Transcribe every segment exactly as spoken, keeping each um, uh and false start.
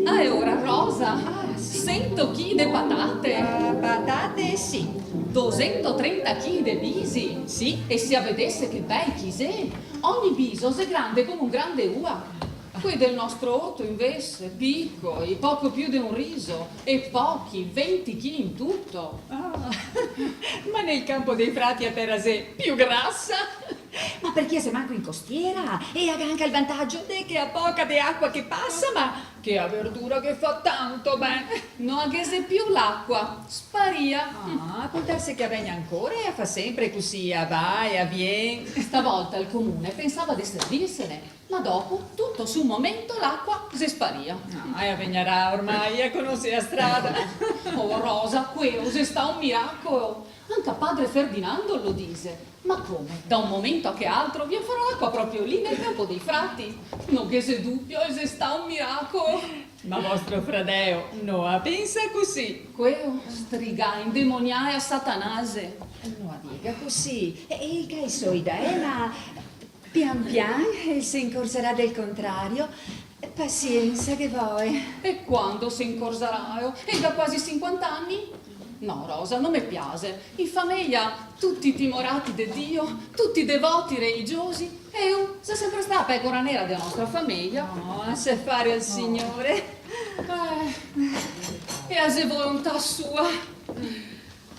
Ah, e ora, Rosa, sento chii de patate? Ah, patate sì. Dosentotrenta chii de bisi? Sì. E se a vedese che bei ch'i xe! Ogni biso xe grande come un gran de ua. Quei del nostro orto, invese, picoi, poco più de un riso, e pochi, venti chii in tuto. Ah, ma nel campo dei frati a tera xe più grasa. Ma parché a xe manco in costiera, e a ga anca el vantagio de che a poca de acua che pasa, ma che a verdura che fa tanto ben. No a ghe xe più l'acua, sparia. Ah, pol darse che a vegna ancora e a fa sempre cusì, a va e a vien. Stavolta el comune pensava de servirsene, ma dopo, tuto su un momento, l'acua xe sparia. Ah, e a vegnarà ormai, a conose a strada. Oh, Rosa, queo xe stà un miracolo. Anca padre Ferdinando lo dixe. Ma come? Da un momento a che altro vien fora l'acua proprio lì, nel campo dei frati? No ghe xe dubio, el xe stà un miracolo. Ma vostro fradeo no a pensa cusì. Queo, strigà, indemonià e a Satanase. No a diga cusì. E, e el ga i so idee, ma pian pian el se incorzarà del contrario. Pasiensa che voe. E quando se incorzarà? El ga quasi sinquanta ani. No, Rosa, no me piase. In fameja tuti timorati de Dio, tuti devoti, religiosi, e eu xe sempre stà a pecora nera dea nostra fameja. No, lasa fare al Signore. Eh, e a xe volontà sua.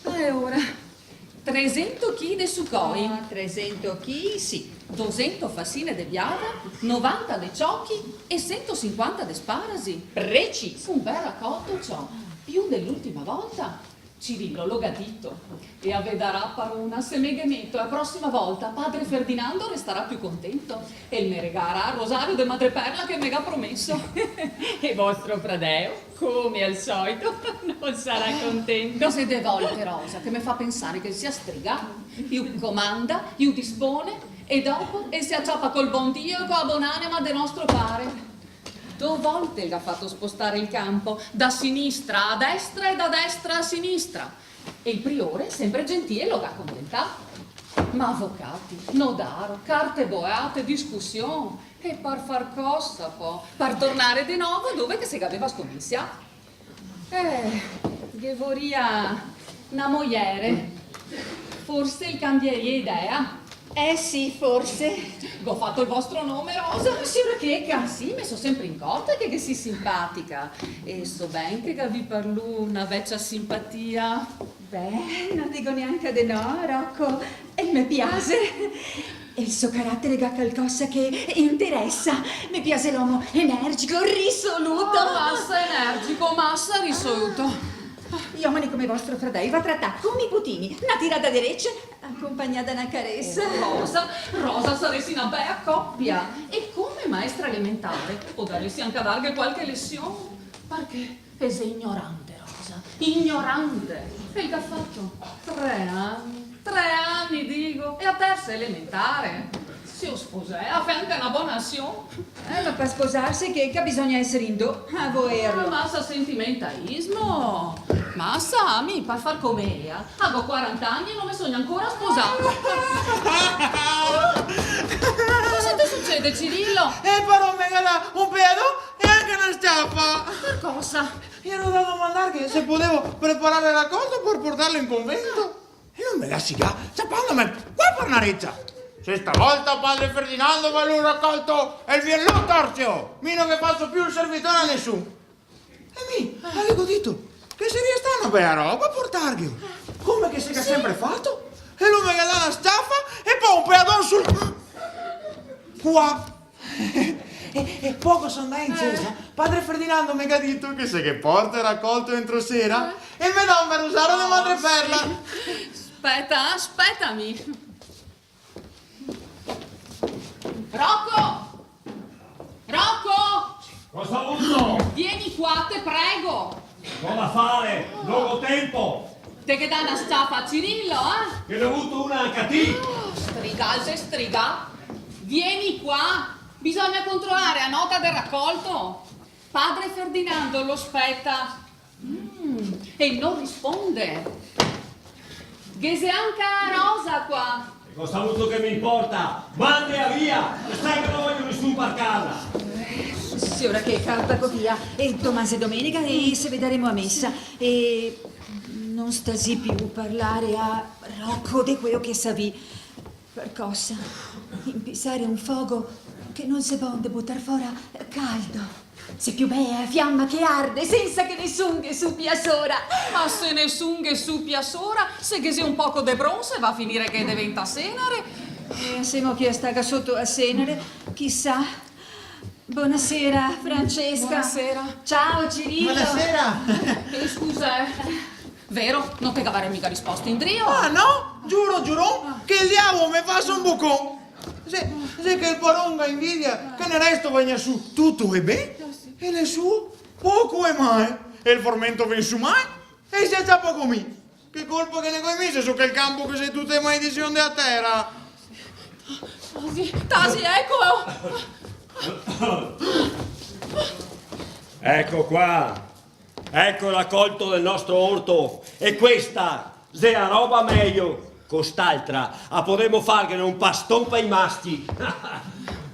Ah, e ora? Tresento chii de sucoi. Ah, tresento chii, sì. Dosento fasine de biava, novanta de ciochi e sentosinquanta de sparasi. Preciso. Un bel racolto, ciò. Più de l'ultima volta. Cirillo lo ga dito. E a vedarà, parona, se me ghe meto, a prosima volta padre Ferdinando restarà più contento e el me regalarà el rosario de Madreperla che el me ga promeso. E vostro fradeo, come al solito, no sarà contento. Ghe xe de volte, Rosa, che me fa pensare che el sia strigà, el comanda, el dispone, e dopo el se a ciapa col bon Dio e co a bonanima de nostro pare. Do volte el ga fato spostare el campo, da sinistra a destra e da destra a sinistra. E el priore, sempre gentile, lo ga contentà. Ma avocati, nodaro, carte boate, discusion. E par far cosa, po? Par tornare de novo dove che se gaveva scominsià. Eh, ghe voria na moiere. Forse el cambiaria idea. Eh sì, forse. Go fato el vostro nome, Rosa. Siora Checa. Sì, me so sempre incorta che ghe si simpatica. E so ben che gavì par lu na vecia simpatia. Beh, no digo gnanca de no, Rocco. El me piase. El so caratere ga calcosa che interesa. Me piase l'omo energico, risoluto. Oh, masa energico, masa risoluto. I omeni come vostro fradeo i va tratà come i putini. Na tirada de rece, acompagnà da na caresa. Rosa, Rosa, saresi na bea copia. E come maestra elementare podaresi anca darghe qualche lesion. Parché? E xe ignorante, Rosa, ignorante. E el ga fato tre ani, tre ani, digo, e a tersa elementare. Se a sposè, a fè anca na bona asion. Eh, ma par sposarse che, che bisogna esare in do a voerlo. Ah, masa sentimentalismo. Masa, mi, par far come ea, go quaranta ani e no me so gnancora sposà. Cosa te sucede, Cirillo? Eh, però me ga dà un peadon e anca na s-ciapa. Par cosa? Iero da domandarghe se podevo preparare el racolto par portarlo in convento. E lu me ga sigà, ciapandome qua par na recia. Se stavolta padre Ferdinando vol un racolto, el vien lu, torsio! Mi no ghe faso più el servitore a nesun. E mi, gavevo dito che saria stà na bea roba portarghelo, come che se ga sempre fato. E lu me ga dà na s-ciapa e po un peadon sul qua. E, e poco son ndà in cesa, padre Ferdinando me ga dito che se ghe porta el racolto entro sera, el me dà un bel rosario de madreperla. Speta, spetame. Rocco! Rocco! Cosa vuto? Vien qua, te prego! Go da fare, no go tempo! Te ghe dà na sciafa a Cirillo, eh? Ghe n'è vuto una anca ti! Striga, xe striga! Vien qua! Bisogna controlare la nota del racolto! Padre Ferdinando lo speta! Mm, e no risponde. Ghe xe anca Rosa qua. E cosa vuto che me inporta? Mandela via! E sa che no vojo nisun par casa! Eh, siora Checa, vago via. E doman xe domenica e se vedaremo a mesa. E no sta sì più parlare a Rocco de queo che savì. Par cosa? Inpisare un fogo che no xe bon de butar fora caldo. Xe più bea a fiama che arde, sensa che nesun ghe supi a sora. Ma se nesun ghe supi a sora, se ghe xe un poco de bronze, va a finire che deventa senare. E semo che staga soto a senare, chisà. Bonasera, Francesca. Bonasera. Ciao, Cirillo. Bonasera. Eh, scusa, eh. Vero? No te gavare miga risposto indrio? Ah, no? Giuro, giuro, che el diavolo me fasa un bocon. Xe, xe che el paron ga invidia, che el resto vegna su tuto e ben, e el suo poco e mal. E el formento vien su mal, e se ciapa co mi. Che colpa che ne go mi se so quel campo che xe tute maledision dea tera? Tasi, tasi, eco! Eco qua! Eco el racolto del nostro orto! E questa xe a roba mejo! Co st'altra a podemo farghene un paston pa i masci!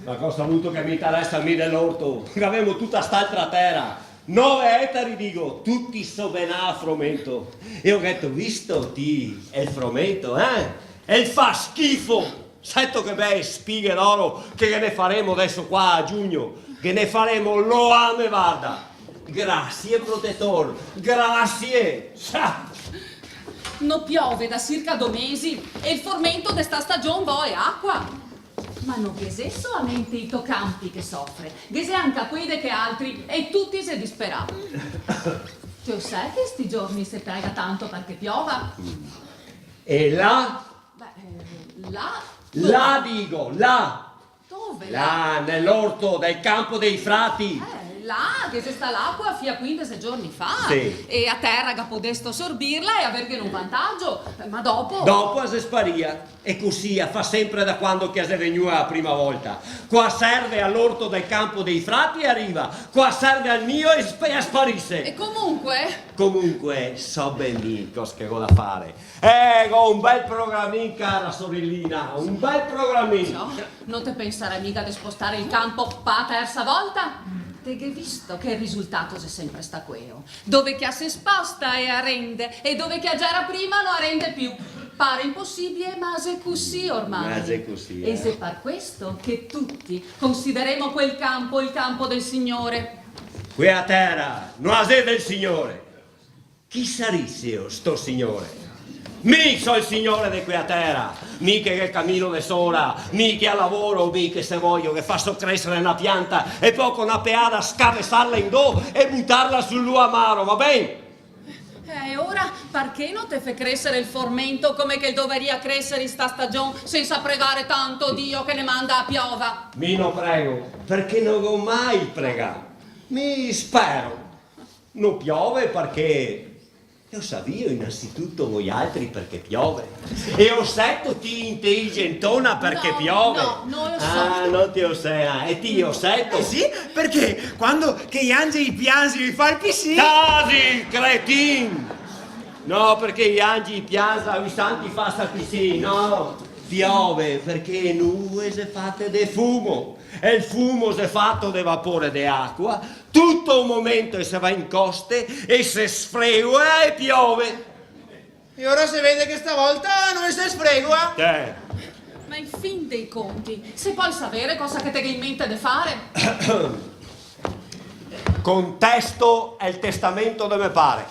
Ma cosa vuto che me interesa a mi de l'orto? Gavemo tuta st'altra tera! Nove etari, digo, tuti sobenà a fromento. E o gheto visto ti el fromento, eh? El fa schifo! Seto che bele spighe d'oro che ghe ne faremo deso qua a giugno? Ghe ne faremo loame, varda! Grasie, protetor, grasie! Sa! No piove da circa do mesi e el formento de sta stagion voe acua. Ma no ghe xe solamente i to campi che sofre, ghe xe anca quei de che altri, e tuti xe disperà. Te o sè che sti giorni se prega tanto parché piova? E là? Beh, eh, là... Là, digo, là! Dove? Là, nell'orto del campo dei frati. Eh, là, che xe stà l'acua fin a quindese giorni fa. Sì. E a tera ga podesto sorbirla e averghene un vantagio. Eh, ma dopo? Dopo a xe sparìa. E cusì a fa sempre da quando che a xe vegnua a prima volta. Qua serve a l'orto del campo dei frati e a riva, qua serve al mio e sp-, e a sparise. E comunque? Comunque, so ben mi cos che go da fare. Eh, go un bel programin, cara sorelina, un bel programin. No, no te pensare miga de spostare el campo pa tersa volta? Te ghe visto che el risultato xe sempre stà queo. Dove che a se sposta e a rende, e dove che a gera prima no a rende più. Pare inposibile, ma xe cusì ormai. Ma xe cusì, eh. E xe par questo che tuti consideremo quel campo el campo del Signore. Quea tera no a xe del Signore. Chi sariseo sto Signore? Mi so el Signore de quea tera, mi che ghe camino de sora, mi che a lavoro, mi che se vojo ghe faso cresare na pianta e po co na peada scavesarla in do e butarla sul luamaro, va ben? Eh, e ora parché no te fè cresare el formento come che el dovaria cresare in sta stagion sensa pregare tanto Dio che ne manda a piova? Mi no prego, parché no go mai pregà. Mi spero. No piove parché, e o savìo inanzituto voialtri parché piove? E o seto ti, inte Argentona, parché piove? No, no, no lo so. Ah, no te o sè, ah, e ti o seto? Eh sì, parché quando che i angeli pianzeno i fa el pisin. Tasi, cretin! No, parché i angeli pianza, i santi fasa el pisin, no. Piove parché e nuvole xe fate de fumo, e el fumo xe fato de vapore de acua, tuto un momento e se va in coste e se sfregola e piove. E ora se vede che stavolta no se sfregola. Eh. Ma in fin dei conti, se pol savere cosa che te ghe in mente de fare? Contesto el testamento de me pare.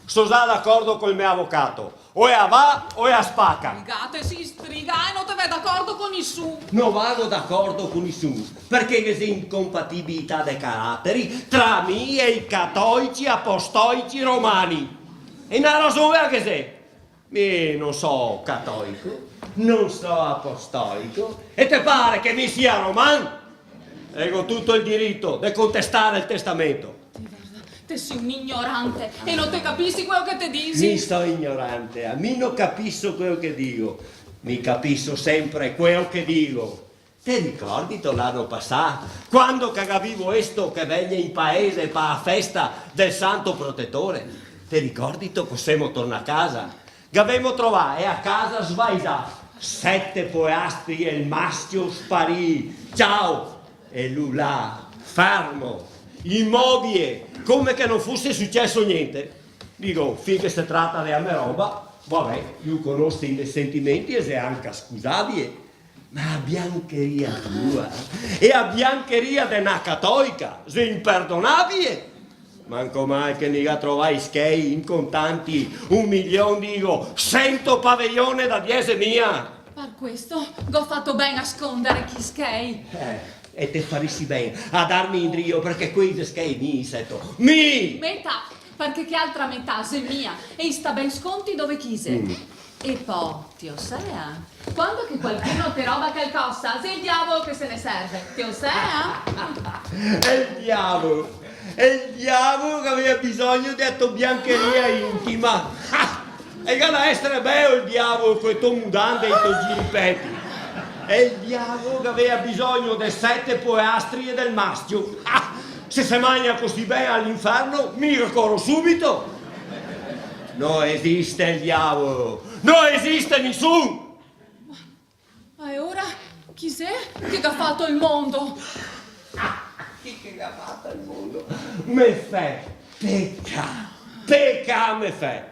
So za d'acordo col me avocato. O ea va, o ea spaca. Gate, sì, Liga, e no te ve d'acordo co nisun. No vago d'acordo co nisun, parché ghe xe incompatibilità de carateri tra mi e i catoici apostoici romani. E na rason ghe xe. Mi no so catoico, no so apostoico, e te pare che mi sia roman? E go tuto el dirito de contestare el testamento. Ti varda, te si un ignorante e no te capisi queo che te disi. Mi so ignorante, a mi no capiso queo che digo. Mi capiso sempre queo che digo. Te ricordito l'ano pasà, quando che gavevo visto che vegnea in paese pa a festa del Santo Protetore? Te ricordito co semo tornà casa? Gavemo trovà e a casa svaisà, sete poeastri e el mascio sparì. Ciao! E lu là, fermo, imobile, come che no fuse suceso gnente. Digo, fin che se trata de a me roba, va ben, lu conoso i me sentimenti e xe anca scusabile. Ma a biancheria tua e a biancheria de na catoica xe imperdonabile. Manco mal che mi ga trovà i schei in contanti, un milion, digo, sento paveione da diesemila. Par questo go fato ben a scondare chi schei. Eh, e te farisi ben a darmi indrio, parché quei xe schei mi, seto. Mi! Meta, parché che altra metà xe mia, e i sta ben sconti dove che i xe. Mm. E po, ti osea, quando che qualcuno te roba calcosa, xe el diavolo che se ne serve, ti osea? Xe el diavolo, xe el diavolo che gaveva bisogno de a to biancheria intima. Ah! E ga da esare beo el diavolo co e to mudande e i to giri peti. Xe el diavolo che gaveva bisogno de sete poeastri e del mascio. Ah! Se se magna cusì ben a l'inferno, mi coro subito. No esiste el diavolo, no esiste nisun! Ma, ma e ora chi xe che ga fato el mondo? Chi che ga fato el mondo? Me fe, peca, peca me fe.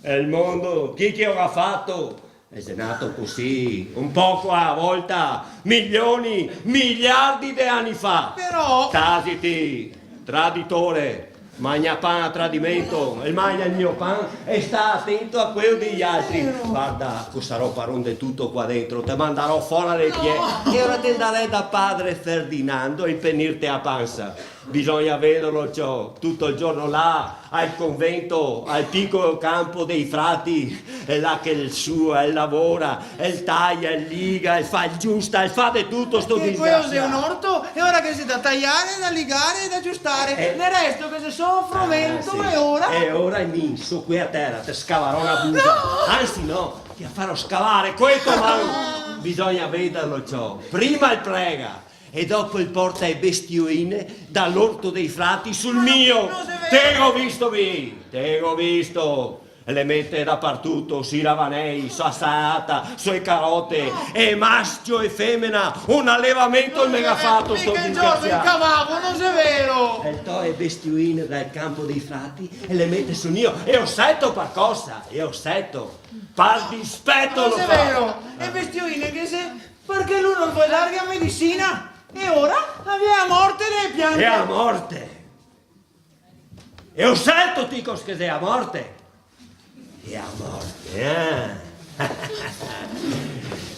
El mondo, chi che lo ga fato? E xe nato cusì, un poco a la volta, milioni, miliardi de ani fa. Però... Tasiti, traditore, magna pan a tradimento, e magna el mio pan, e sta atento a queo dei altri. Però... Varda, co sarò paron de tuto qua dentro, te mandarò fora dai pie. No! E ora te ndarè da padre Ferdinando a impenirte a pansa. Bisogna vederlo, ciò, tuto el giorno là, al convento, al picolo campo dei frati, e là che el sua, el lavora, el taia, el liga, el fa el giusta, el fa de tuto sto disgrasià. E queo xe un orto, e ora ghe xe da taiare, da ligare e da giustare. Eh. Del resto ghe xe solo frumento, ah, sì. E ora? E ora mi, su qui a tera, te scavarò na busa. No! Ansi no, te a farò scavare co e to man. No! Bisogna vederlo, ciò. Prima el prega, e dopo el porta e bestioine da l'orto dei frati sul mio. Ma no xe vero! Te go visto mi, te go visto. E le mete dapartuto, sui ravanei, su a salata, su e carote, e mascio e femena, un alevamento el me ga fato sto disgrasià. No xe vero, mica el giorno incavavo, no xe vero! E el toe e bestioine dal campo dei frati e le mete sul mio. E lo seto par cosa? E lo seto. Par dispeto lo fa. No xe vero! E bestioine che xe? Parché lu no vol darghe a medisina, e ora la vien a morte de piante. E a morte? E lo seto ti cos che xe a morte? E a morte, eh?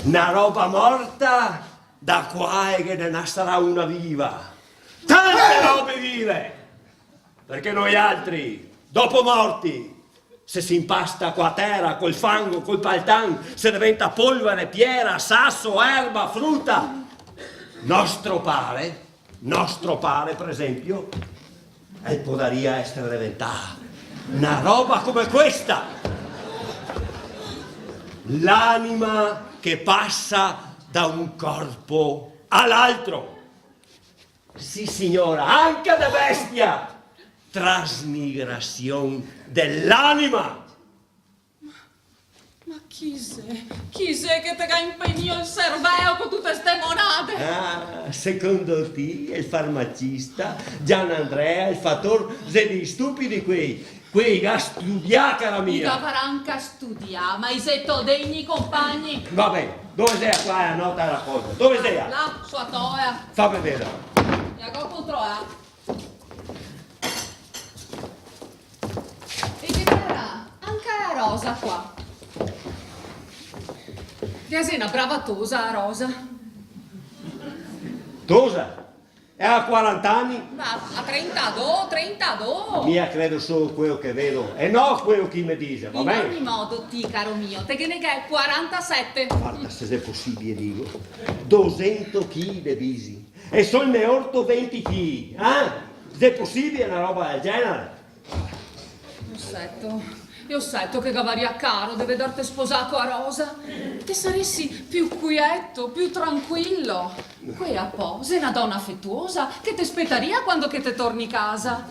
Na roba morta, da qua ghe ne nasarà una viva. Tante robe vive! Parché noialtri, dopo morti, se se impasta co a tera, col fango, col paltan, se deventa polvare, piera, saso, erba, fruta. Nostro pare, nostro pare, par esenpio, el podaria esare deventà na roba come questa. L'anima che pasa da un corpo a l'altro. Sì, signora, anca de bestia! Trasmigrasion de l'anima! Ma, ma chi xe? Chi xe che te ga impenìo el serveo co tute ste monade? Ah, secondo ti el farmacista, Gianandrea, el fator, xe dei stupidi quei? Quei ga studià, cara mia! I gavarà anca studià, ma i xe to degni compagni! Va ben, dove xea qua la nota da racolta? Dove xea? Là, su a toea. Fame vedar. E go controlà. E ghe sarà anca la rosa qua. Che a xe na brava tosa, a Rosa. Tosa? E a quaranta ani? Ma a trentadó, trentadó! Mi a credo solo queo che vedo, e no queo che i me dixe, va ben? In ogni modo, ti, caro mio, te ghe ne ghè quarantasete. Varda, se xe posibie, digo, dosento chii de bisi, e so el me orto venti chii, eh? Xe posibie na roba del genere? Lo seto, lo seto che gavaria caro de vederte sposà co a Rosa. Te saresi più quieto, più tranquilo. Quea po xe na dona afetuosa che te spetaria quando che te torni casa.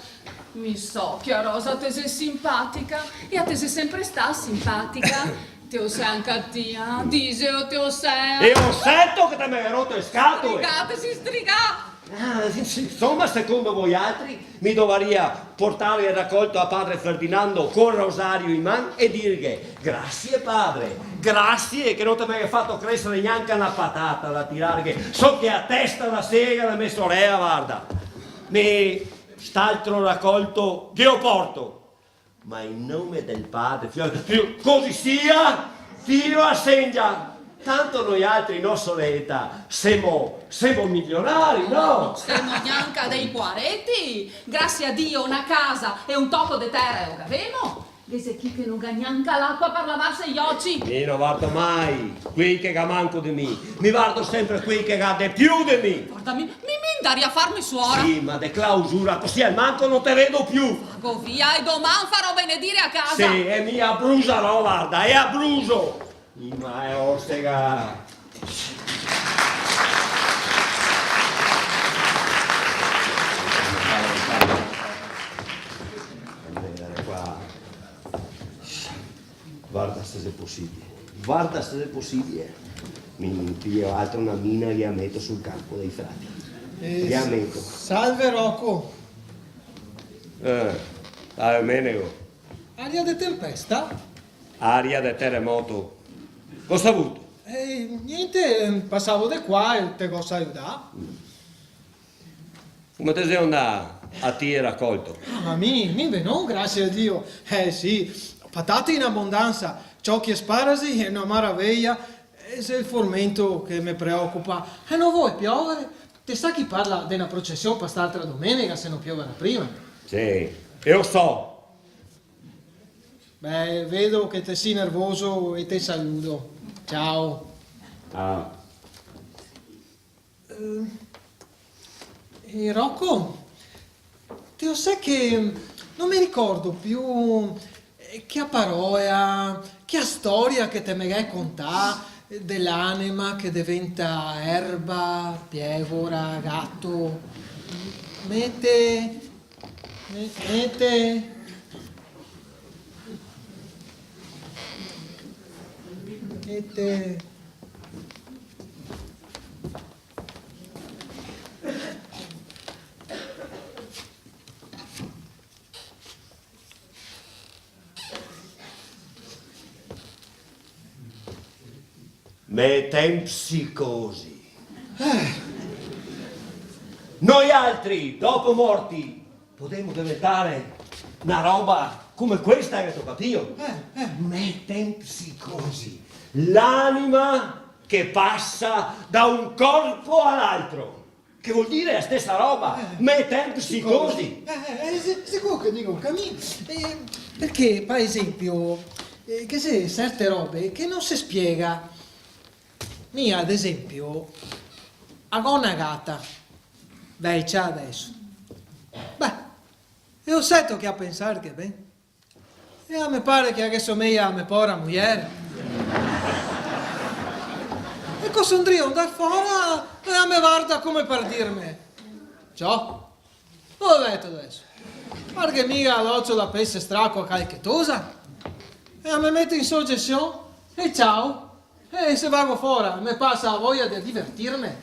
Mi so che a Rosa te xe simpatica, e a te xe sempre stà simpatica. Te lo xe anca ti, eh? Dixelo, te lo xe. E lo seto che te me ga roto le scatole! Sdrigà, te si sdrigà! Ah, sì, sì, insoma, secondo voialtri mi dovaria portare el racolto a padre Ferdinando col rosario in man e dirghe: "Grasie, padre, grasie che no te me ga fato cresare gnanca na patata da tirarghe soto a testa da sega de me sorela, varda." Mi st'altro racolto ghe lo porto. Ma in nome del padre, fiol, fiol, così sia, tiro a sengia. Tanto noialtri in osoleta semo, semo milionari, no? No semo gnanca dei poareti. Grasie a Dio, na casa e un toco de tera lo gavemo. Ghe xe chi che no ga gnanca l'acua par lavarse i oci. Mi no vardo mai quei che ga manco de mi, mi vardo sempre quei che ga de più de mi. Varda, mi, mi, mi ndaria a farme suora. Sì, ma de clausura, cusì almanco no te vedo più. Vago via e doman farò benedire a casa. Sì, e mi a bruxarò, varda, e a bruxo. Ma xe orsega. Varda se xe posibile. Varda se xe posibile. Mi, mi pio altro na mina e ghe a meto sul canpo dei frati. Eh, ghe a meto. Salve, Rocco. Eh, salve, Menego. Aria de tempesta? Aria de teremoto. Cosa vuto? Eh, gnente, pasavo de qua e te go saludà. Come te xe andà a ti el racolto? Ah, ma mi, mi benon, grasie a Dio. Eh, sì, patate in abondansa, ciochi e sparasi xe na maraveia, e xe el formento che me preocupa. E no vol piovere? Te sa che i parla de na procesion pa st'altra domenega, se no piovarà prima. Sì, e lo so. Beh, vedo che te si nervoso e te saludo. Ciao. Ah. Eh, eh, Rocco, te lo sa che no me ricordo più, eh, che a parola, che a storia che te me ga contà, eh, de l'anima che deventa erba, pievora, gato. Mete, me-, mete. Mete. Metempsicosi. Eh. Noialtri, dopo morti, podemo deventare na roba come questa, gheto capìo? Eh, eh. Metempsicosi, l'anima che pasa da un corpo a l'altro. Che vol dire la stesa roba, eh, metempsicosi. Eh, eh, eh, se-, sicuro che digo anca mi, eh, parché, par esenpio, eh, ghe xe serte robe che no se spiega. Mi, ad esenpio, a go na gata, vecia deso. Beh, e lo seto che a pensarghe ben? E a me pare che a ghe someja a me pora mujer. E co son drio ndar fora, e a me varda come par dirme: "Ciò, dove veto deso? Par che miga l'ocio da pese straco a calche tosa?" E a me mete in sogesion, e ciao. Eh, se vago fora, me pasa la voia de divertirme.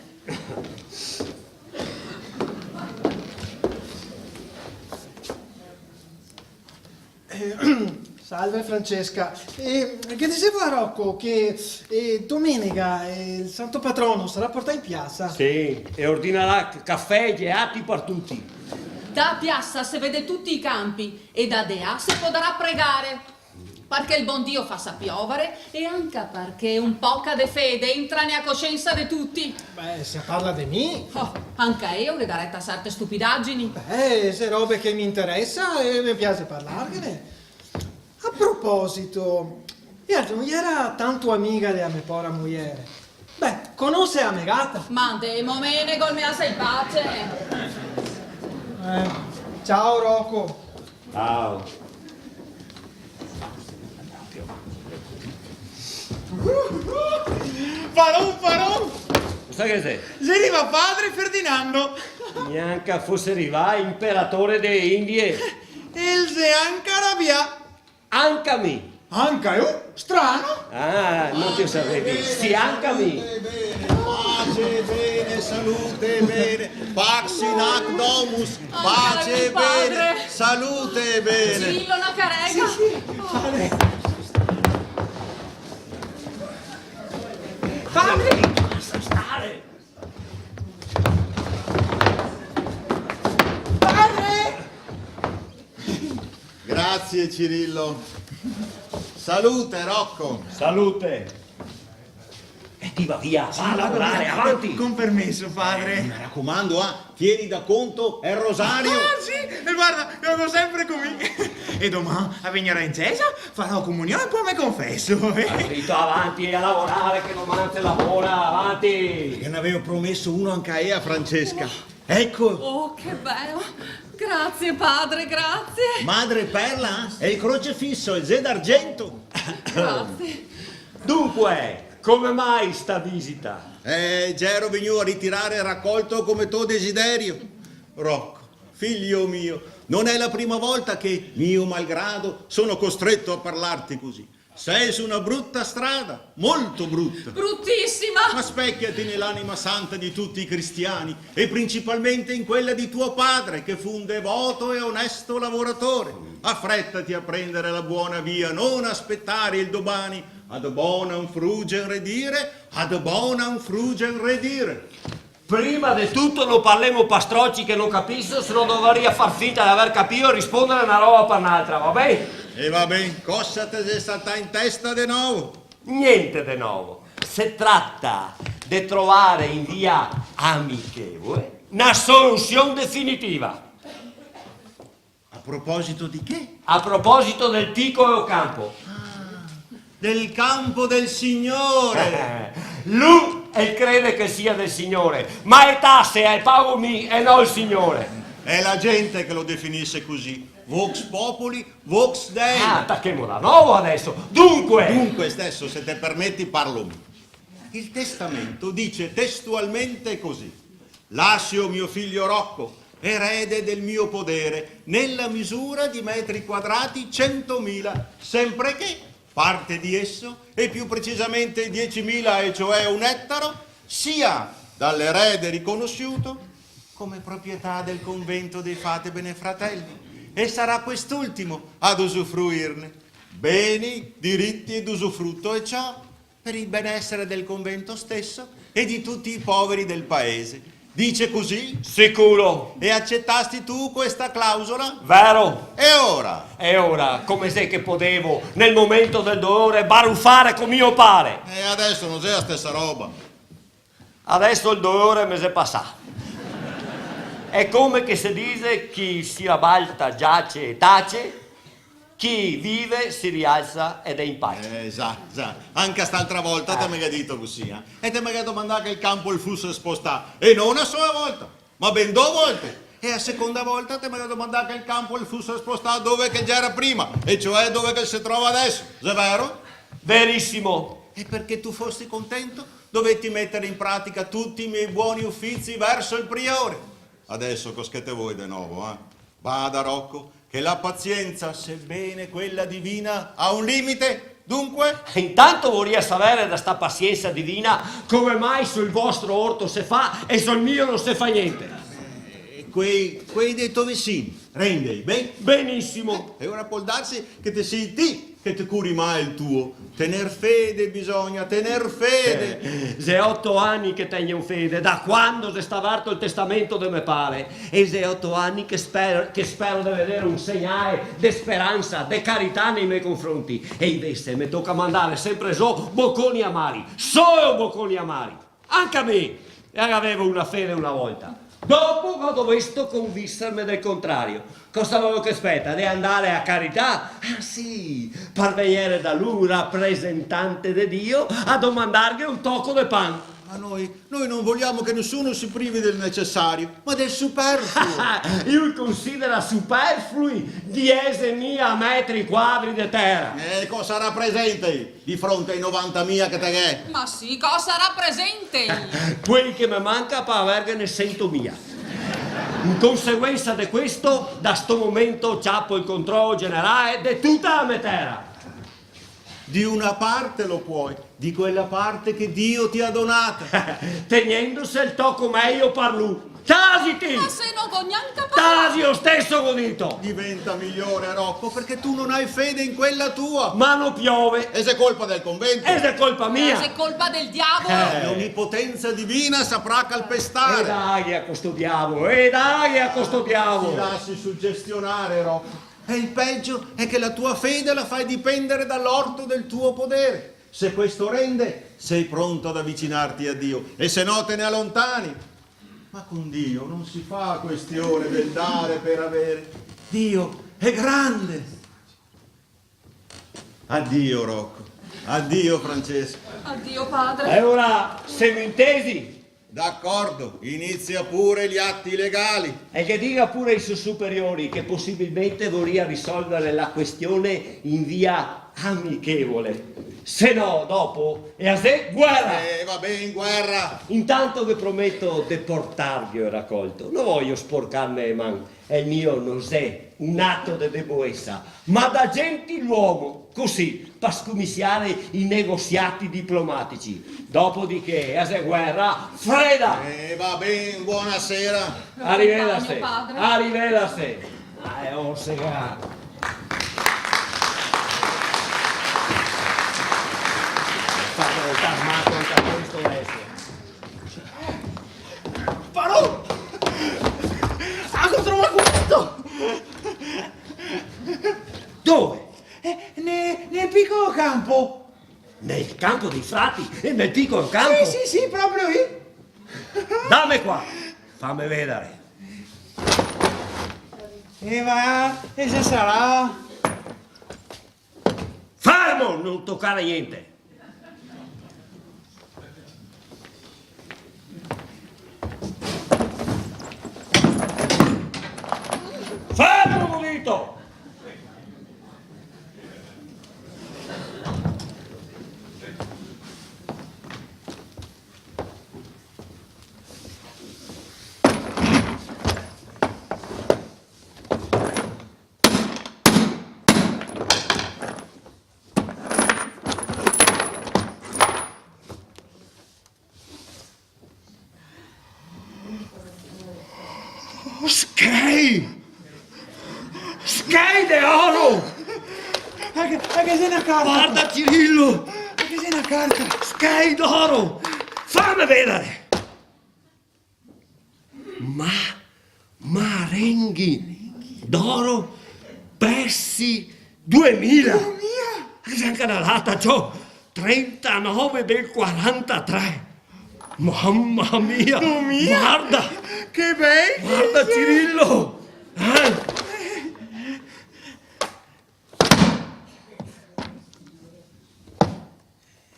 Eh, salve, Francesca. Eh, ghe disevo a Rocco che, eh, domenega, eh, el santo patrono sarà portà in piasa. Sì, e ordinarà c-, cafè e geleati par tuti. Da piasa se vede tuti i canpi e da de là se podarà pregare. Parché el bon Dio fasa piovare e anca parché un poca de fede entra nea cosiensa de tuti. Beh, se parla de mi. Oh, anca eo ghe dareta serte stupidagini. Beh, xe robe che me interesa e me piaxe parlarghene. A proposito, e altro, no iera tanto amiga dea me pora muiere? Beh, conose a me gata? Ma ndemo, Menegol, me lasa in pace. Eh, ciao, Rocco. Ciao. Paron, paron! Cosa che xe? Xe rivà padre Ferdinando! Gnanca fose rivà inperatore de Indie! El xe anca rabià! Anca mi! Anca eu? Strano! Ah, no te o savevi. Sì, anca mi! Pace e bene, salute e bene, pax in hoc domus, pace e bene, salute e bene. Gillo, na carega. Sì, sì, padre. Padre! Lasame stare! Padre! Grazie, Cirillo. Salute, Rocco. Salute. E ti va via, va a lavorare, avanti. Con permeso, padre. Eh, me racomando, ah, tieni da conto el rosario. Ah, sì, e varda, lo go sempre co mi. E doman a vegnerò in cesa, farò comunion e po me confeso. Dito, avanti e a lavorare che doman se lavora, avanti. Che ne gavevo promeso uno anca a ea, Francesca. Eco. Oh, che bel! Grazie, padre, grazie. Madre Perla, e el crocefiso, el xe d'argento. Grazie. Dunque, come mai sta visita? Eh, gero vegnù a ritirare el racolto come to desiderio. Rocco, figlio mio, non è la prima volta che, mio malgrado, sono costretto a parlarti così. Sei su una brutta strada, molto brutta. Brutisima! Ma specchiati nell'anima santa di tutti i cristiani e principalmente in quella di tuo padre, che fu un devoto e onesto lavoratore. Affrettati a prendere la buona via, non aspettare il domani. Ad bonam frugens redire, ad bonam frugens redire. Prima de tuto no parlemo par stroci che no capiso, se no dovaria far finta de aver capìo e rispondare na roba par n'altra, va ben? E va ben, cosa te xe saltà in testa de novo? Gnente de novo. Se trata de trovare in via amichevole na solusion definitiva. A proposito de che? A proposito del picolo campo. Ah, del campo del Signore! Lu el crede che sia del Signore, ma e tase e pago mi e no el Signore. È la gente che lo definisce così. Vox populi, vox Dei. Ah, tachemo da novo adeso. Dunque! Dunque, steso, se te permeti, parlo mi. Il testamento dice testualmente così: "Lascio mio figlio Rocco, erede del mio podere, nella misura di metri quadrati centomila, sempre che parte di esso, e più precisamente diecimila, e cioè un ettaro, sia dall'erede riconosciuto come proprietà del convento dei Fate Bene Fratelli, e sarà quest'ultimo ad usufruirne. Beni, diritti ed usufrutto, e ciò per il benessere del convento stesso e di tutti i poveri del paese." Dice così? Sicuro. E accettasti tu questa clausola? Vero. E ora? E ora, come xe che podevo, nel momento del dolore, barufare co mio pare? E adeso no xe la stesa roba. Adeso el dolore me xe pasà. Xe come che se dixe: chi si rabalta giace e tace, chi vive si rialsa ed è in pace. Eh, za, za. Anca st'altra volta te me ga dito cusì, eh? E te me ga domandà che el campo el fuse spostà. E no na sola volta, ma ben do volte. E a seconda volta te me ga domandà che el campo el fuse spostà dove che el gera prima, e cioè dove che el se trova adeso. Xe vero? Verisimo. E perché tu fosti contento, dovetti mettere in pratica tutti i miei buoni uffizi verso il priore. Adeso cos' che te voi de novo, eh? Bada, Rocco, che la pazienza, sebbene quella divina, ha un limite. Dunque? Intanto voria savere da sta pasiensa divina come mai sul vostro orto se fa e sul mio no se fa gnente. Eh, quei, quei dei to vesini, rendei, ben? Benisimo. E ora pol darsi che te sii ti che te curi mal el tuo. Tener fede bisogna, tener fede. Eh, xe oto ani che tegno fede, da quando xe stà verto el testamento de me pare, e xe oto ani che spero, che spero de vedere un segnale de speransa, de carità nei me confronti. E invese me toca mandare sempre zo boconi amari, solo boconi amari. Anca mi gavevo una fede una volta. Dopo go dovesto convinserme del contrario. Cosa voio che speta? De andare a carità? Ah, sì, par vegnere da lu, rapresentante de Dio, a domandarghe un toco de pan. Ma noi, noi non vogliamo che nessuno si privi del necessario, ma del superfluo. Lu considera superflui diesemila metri quadri de tera. Eh, cosa rapresenta? Di fronte ai novantamila che te ghè. Ma sì, cosa rapresenta? Quei che me manca par averghene sentomila. In conseguensa de questo, da sto momento ciapo el controlo generale de tuta la me tera. Di una parte lo puoi, di quella parte che Dio ti ha donata. Tegnendose el toco mejo par lu. Tasiti! Ma se no go gnanca parlà! Tasi lo steso, go dito! Diventa migliore, Rocco, perché tu non hai fede in quella tua. Ma no piove. E xe colpa del convento. E xe colpa mia. E xe colpa del diavolo. Eh. L'onnipotenza divina saprà calpestare. E daghe a questo diavolo, e daghe a questo diavolo. Ti lasci suggestionare, Rocco. E il peggio è che la tua fede la fai dipendere dall'orto del tuo podere. Se questo rende, sei pronto ad avvicinarti a Dio, e se no te ne allontani. Ma con Dio non si fa questione del dare per avere. Dio è grande. Addio, Rocco. Addio, Francesco. Addio, padre. E ora semo intesi? D'accordo, inizia pure gli atti legali. E che diga pure ai so superiori che possibilmente vorria risolvere la questione in via amichevole. Se no, dopo, e a xe guera! Eh, va ben, guera! Intanto ve prometo de portarghe el racolto. No voio sporcarne le man. El mio no xe un ato de debołesa, ma da gentiluomo, cusì, par scomisiare i negosiati diplomatici. Dopodiché, a xe guera freda! Eh, va ben, buonasera. Arivederse. Compagno, padre. Arivederse. Ah, xe orsega. Fato el tasmato anca questo deso. Parò! Ah, go trovà questo! Dove? Eh, ne-, nel piccolo campo. Nel campo dei frati? E nel piccolo campo? Sì, sì, sì, proprio lì. Dame qua, fame vedare. E va, e se sarà? Fermo! No tocare gnente! Fermo, go dito! Schei! Schei de oro! Anca, anca se xe na carta! Varda, Cirillo! Anca se xe na carta! Schei d'oro! Fame vedare! Ma, marenghi d'oro persi duemila. Duemila? Xe anca na data, ciò, trentanove del quarantatré. Mama mia! Duemila? Varda! Che bei! Varda, Cirillo! Eh?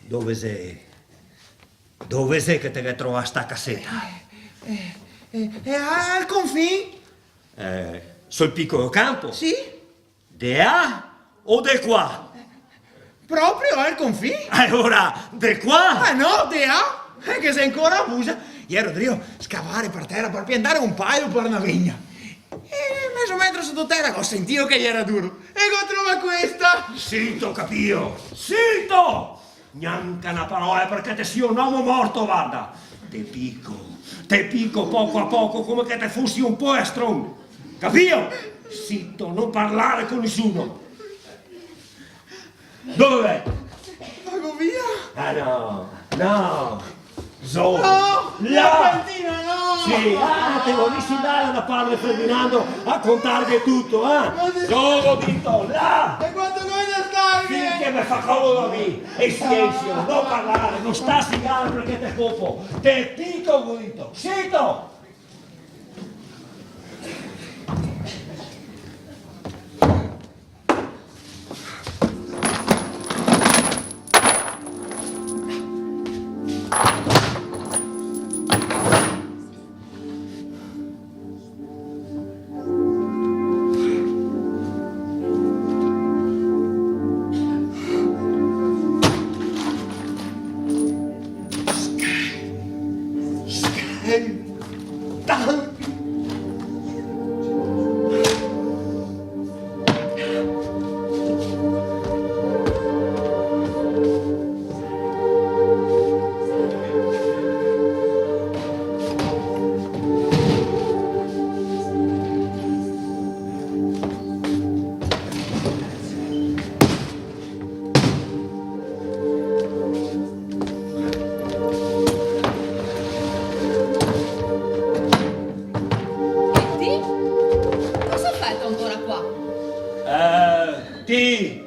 Dove xe? Dove xe che te ghe trovà sta caseta? Eh, eh, eh, al confin. Eh, sul piccolo campo? Sì. De là o de qua? Proprio al confin. E ora, de qua? Ma no, de là, eh, che xe ancora busa. Iero drio scavare par tera par piantare un paio par na vegna. E mezo metro soto tera go sentìo che iera duro. E go trovà questa! Sito, capìo? Sito! Gnanca na parola, parché te si un omo morto, varda! Te pico, te pico poco a poco, come che te fusi un polastron. Capìo? Sito, no parlare co nisuno. Dove vai? Vago via. Ah, no, no. Zo. No, là. La cantina, no. Sì, ah, te vorisi ndar da padre Ferdinando a contarghe tuto, eh? Ma se... Zo, go dito, là. E quanto go da star? Finché me fa comodo a mi. E silensio, no parlar, no sta signar parché te copo. Te pico, go dito. Zito! E ti? Cosa feto ancora qua? Eh, ti,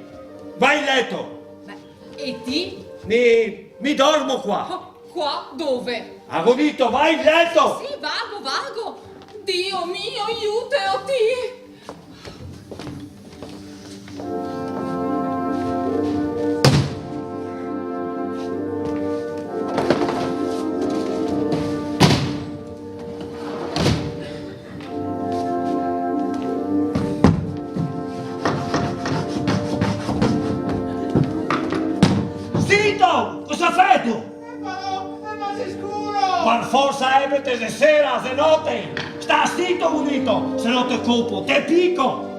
va in leto! Beh, e ti? Mi, mi dormo qua! Oh, qua? Dove? Go dito, va in leto! Sì, sì, vago, vago! Dio mio, iutelo ti! Zito! Cosa feto? Eh, ma no, eh, ma xe scuro! Par forsa, eh, parché xe sera, xe note! Sta zito, go dito, se no te copo, te pico!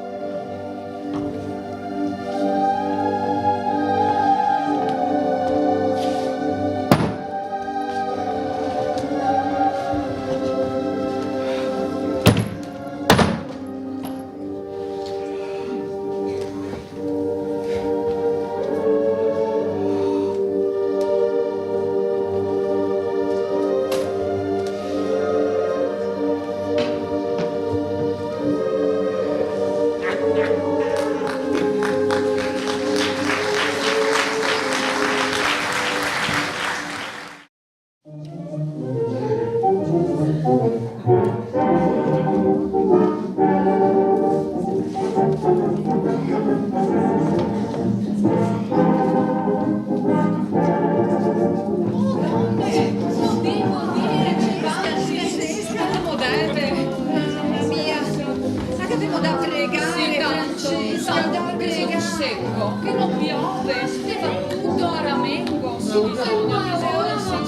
Sì, tanto, tanto sul seco, che no piove, che va tuto a ramengo.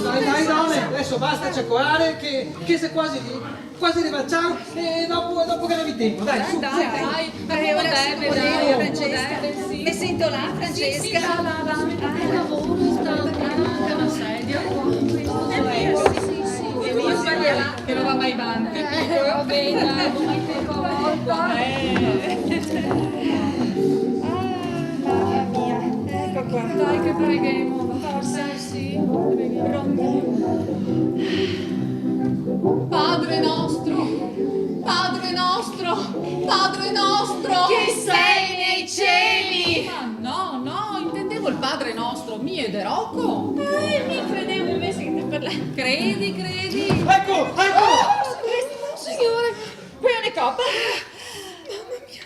Dai, dai, dai, deso basta ciacołare, che, che xe quasi lì, quasi rivà. Ciao, e dopo, dopo che gavì tenpo, dai, su, su. Dai, dai, dai, ora sì, dai, Francesca. Dai, sì. Me sento là, Francesca? Sì, sì, là, là, là. Sta al lavoro, sta, sta a na sedia. Eh, sì, sì, sì. E mi sbaglio là, che no va mai vanti. Eh, va ben, dai, eh. Ah, mama mia. Eco qua. Dai, che preghemo. Forsa. Sì, pronto. Padre nostro, Padre nostro, Padre nostro che sei nei cieli! Ma no, no, intendevo el Padre nostro mio e de Rocco. Eh, mi credevo invese che te parla... Credi, credi. Eco, eco! Oh, signore, qui è una coppa. Mamma mia.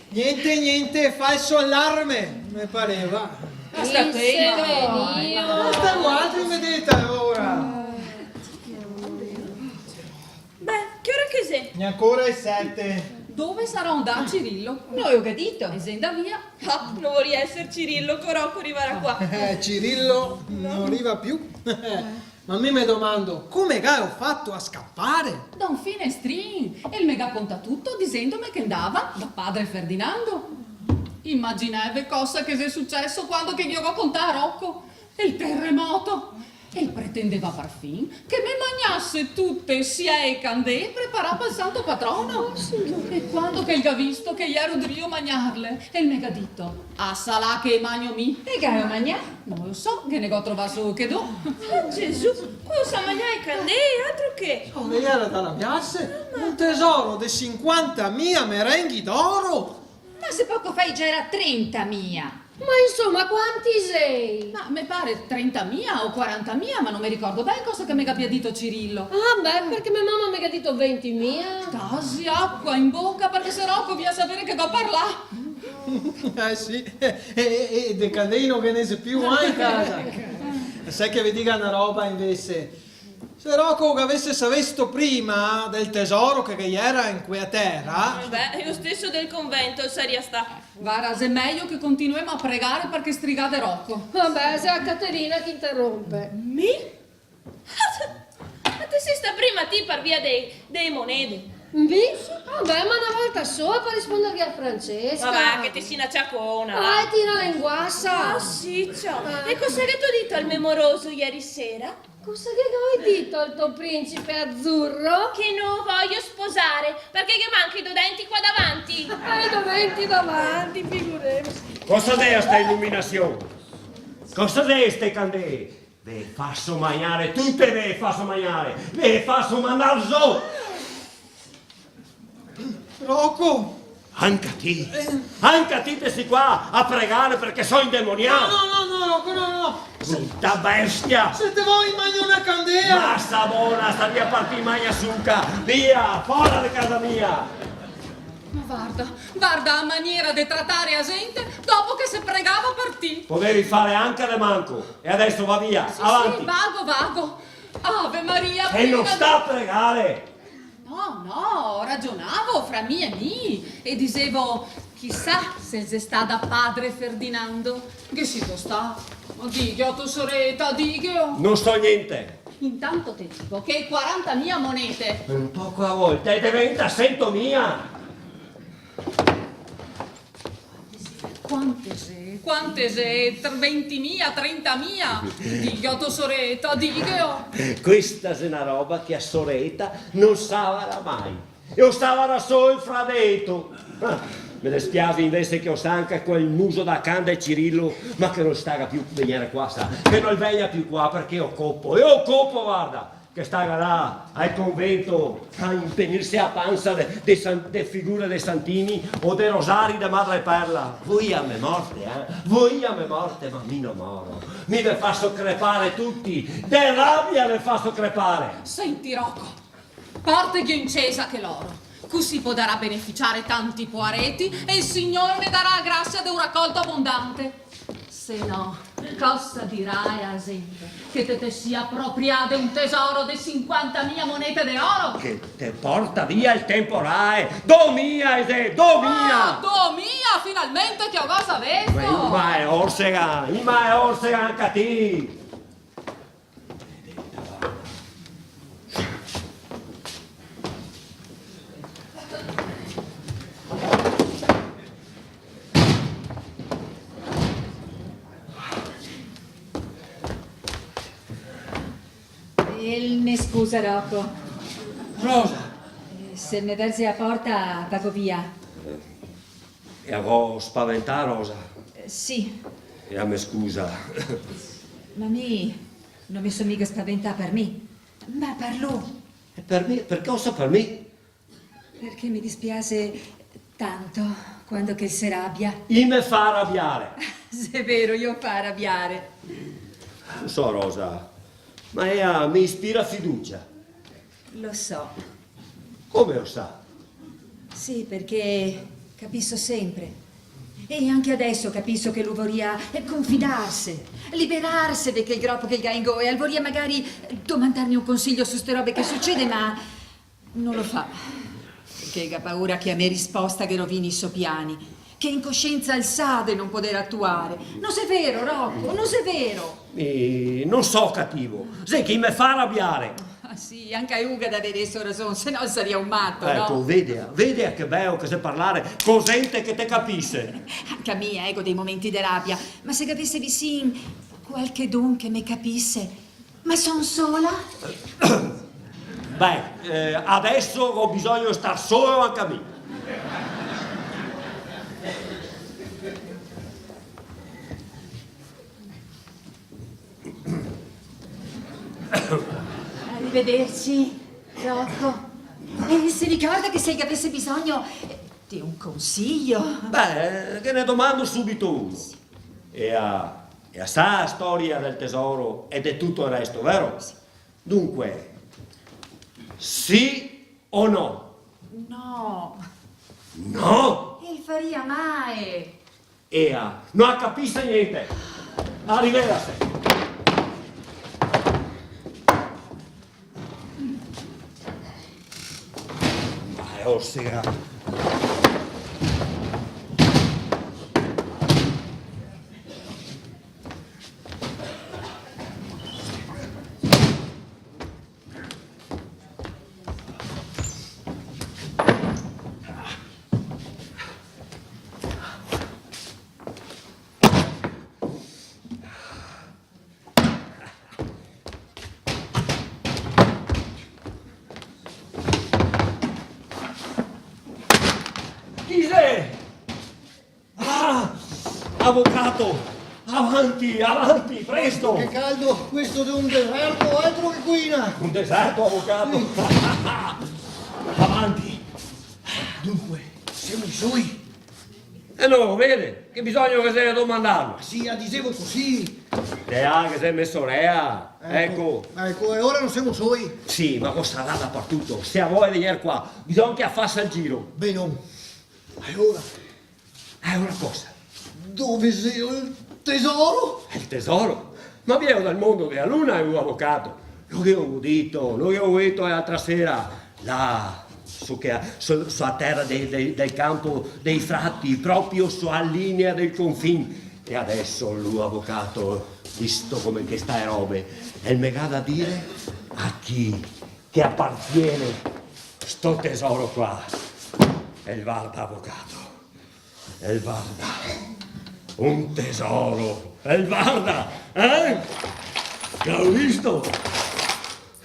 Gnente, gnente, falso alarme, me pareva. Ma sta te, ma... Basta voaltri, vedete, ora. Beh, che ora che xe? Gnancora e sete. Dove sarà ndà Cirillo? No lo go dito. E xe ndà via. Ah, no vorìa eser Cirillo co Rocco rivar qua. Eh, Cirillo no riva più. Ma mi me domando, come galo fato a scapare? Da un finestrin, e el me ga contà tuto disendome che ndava da padre Ferdinando. Imagineve cosa che xe suceso quando che ghe lo go contà a Rocco. El teremoto! El pretendeva parfin che me magnase tute e sie candee preparà pal santo patrono. Oh, signor. E quando che el ga visto che jero drio magnarle, el me ga dito: "Asa là che e magno mi." E che gavevo magnà? No lo so, che ne go trovà solo che do. Oh, Gesù, cosa magnà e candee, altro che! Oh, e jera da rabiarse! Un tesoro de sinquantamia merenghi d'oro! Ma se poco fa i gera trentamia! Ma insoma, quanti sei? Ma me pare trentamia o quarantamia, ma no me ricordo ben cosa che me gabia dito Cirillo. Ah, beh, parché me mama me ga dito ventimia. Tasi acqua in boca, parché se Roco vien a saver che go parlà. Eh sì, e, e, e de candee no ghe ne xe più, eh, in casa. Sa che ve diga na roba invese? Se Roco gavese savesto prima del tesoro che ghe jera in quea tera. Beh, lo steso del convento el saria stà. Varda, xe mejo che continuemo a pregare par che strigà de Roco. Vabè, xe a Caterina che interompe. Mi? Ma te si stà prima ti par via dei, dei monedi? Mi? Vabè, ma na volta sola par risponderghe a Francesca. Ma va, che te si na ciacona, va. Ah, e ti na lenguasa. Ah, sì, ciò. Ah. E cosa gheto dito al me moroso ieri sera? Cosa che ghe go dito al to principe azuro? Che no lo vojo sposare, parché ghe manca i do denti qua davanti. Ah, i do denti davanti, figurevose. Cosa xe sta iluminasion? Cosa xe ste candee? Ve faso magnare tute, ve faso magnare, ve faso mandar zo! Roco! Anca ti? Eh. Anca ti te si qua a pregare parché so indemonià? No, no, no, no, Roco, no, no. Bruta bestia! Se te vol magno na candea! Ma sta bona, sta via par ti, magna suca! Via, fora de casa mia! Ma varda, varda a maniera de tratare a zente dopo che se pregava par ti! Podevi fare anca de manco, e adeso va via, sì, avanti! Sì, vago, vago! Ave Maria, e no sta a pregare! No, no, ragionavo fra mi e mi, e disevo, chisà se el xe stà da padre Ferdinando. Ghe sito stà? Ma digheo, to soreta, digheo. No so gnente. Intanto te digo che quarantamia monete. Un poco a volta, e deventa sentomia. Quante xe? Quante xe? Tr-, ventimia, trentamia? Digheo, to soreta, digheo. Questa xe na roba che a soreta no savara mai. E o savara solo el fradeto. Ah, me despiase invese che o sta anca quel muso da can de Cirillo, ma che no staga più vegnere qua, sa, che no el vegna più qua, parché o copo, e o copo, varda! Che staga là al convento a impenirse a pansa de, de san-, de figure de santini o de rosari de Madre Perla. Voia me morte, eh? Voia me morte, ma mi no moro. Mi ve faso crepare tuti. De rabia ve faso crepare. Senti, Roco, porteghe in cesa chel oro. Cusì podarà beneficiare tanti poareti e el Signor ne darà a grasia de un racolto abondante. Se no, cosa dirae a zente? Che te te si aproprià de un tesoro de sinquantamia monete de oro? Che te porta via el temporae! Domia, Ese, domia! Ah, domia, finalmente che o go savesto! Ma i ma xe orsega, i ma xe orsega anca ti! El me scusa, Roco. Rosa! Eh, se el me verze a porta, vago via. Eh, e a go spaventà, Rosa? Eh, sì. E a me scusa. Ma mi no me so miga spaventà par mi, ma par lu. E par mi? Parché cosa par mi? Parché me dispiase tanto quando che el se rabia. I me fa rabiare. Xe vero, i o fa rabiare. Lo so, Rosa, ma ea me ispira fiducia. Lo so. Come lo sa? Sì, parché capiso sempre. E anca adeso capiso che lu voria, eh, confidarse, liberarse de quel gropo che el ga in gola, e el voria magari domandarme un consiglio su ste robe che sucede, ma no lo fa, parché el ga paura che a me risposta ghe rovini i so piani, che in cosiensa el sa de no poder atuare. No xe vero, Roco, no xe vero! Eh, no so cativo, xe che i me fa rabiare. Ah, sì, anca lu ga da aver la so rason, se no el saria un mato, no? Eco, vedea, vedea che beo che xe parlare co zente che te capise. Anca mi, eh, go dei momenti de rabia, ma se gavese visin qualchedun che me capise, Ma son sola? Beh, eh, adeso go bisogno de star solo anca mi. Arrivederci, Rocco. E se ricorda che se el gavese bisogno, eh, de un consiglio. Beh, ghe ne domando subito uno. E a, e a sa a storia del tesoro e de tuto el resto, vero? Sì. Dunque, sì o no? No. No? El faria mal. Ea, no a capise gnente. Arrivederci. Ma è orsega. Chi xe? Ah! Avocato! Avanti, avanti, presto! Che caldo! Questo xe un deserto, altro che cuina! Un deserto, avocato! Sì. Avanti! Dunque, semo i soi? Eh no, vede, che bisogna che se domandar? Sì, a disevo cusì. Te ga che se me sorela, eco. Eco, e ora no semo soi? Sì, ma cosa sarà dapartuto? Se a vol vegner qua, bisogna che a fasa el giro. Benon. E ora? E ora cosa? Dove xe el tesoro? El tesoro? Ma vien dal mondo dea luna, lu, avocato. Lo ghevo dito, lo ghevo dito l'altra sera, là, su che, su, su a tera de, de, del campo dei frati, proprio su a linea del confin. E adeso lu, avocato, visto come che sta e robe, el me ga da dire a chi che apartiene sto tesoro qua. El varda, avocato. El varda. Un tesoro. El varda, eh? Galo visto?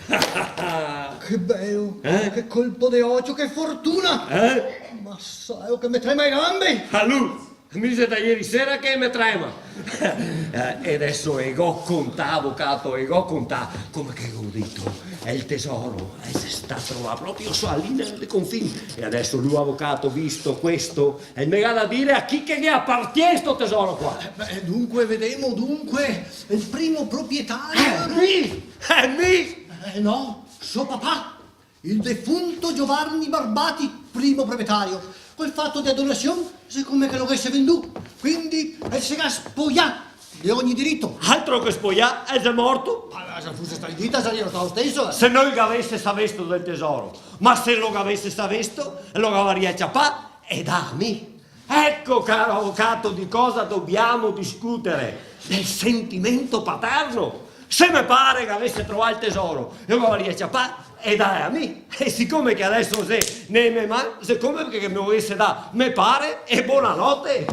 Che belo, eh? Che colpo de ocio, che fortuna! Eh? Ma sa che me trema e gambe! A lu, mi xe da ieri sera che me trema! Eh, e adeso e go contà, avocato, e go contà, come che go dito, el tesoro, eh, el xe stà trovà proprio su a linea de confin. E adeso lu, avocato, visto questo, el me ga da dire a chi che ghe apartien sto tesoro qua. Eh, beh, dunque, vedemo, dunque, el primo proprietario. Eh, mi! Eh, mi! Eh, no, so papà, el defunto Giovanni Barbati, primo proprietario. Col fato dea donasion, xe come che lo ghese vendù. Quindi, el se ga spoià de ogni dirito. Altro che spoià, el xe morto. Ma se fuse stà dito, saria stà lo steso, eh. Se no el gavese savesto del tesoro, ma se lo gavese savesto, lo gavaria ciapà e dà a mi. Eco, caro avocato, di cosa dobbiamo discutere. Del sentimento paterno. Se me pare gavese trovà el tesoro, lo gavaria ciapà e dà a mi. E sicome che adeso xe ne me man, xe come che me lo gavese dà me pare e bonanote.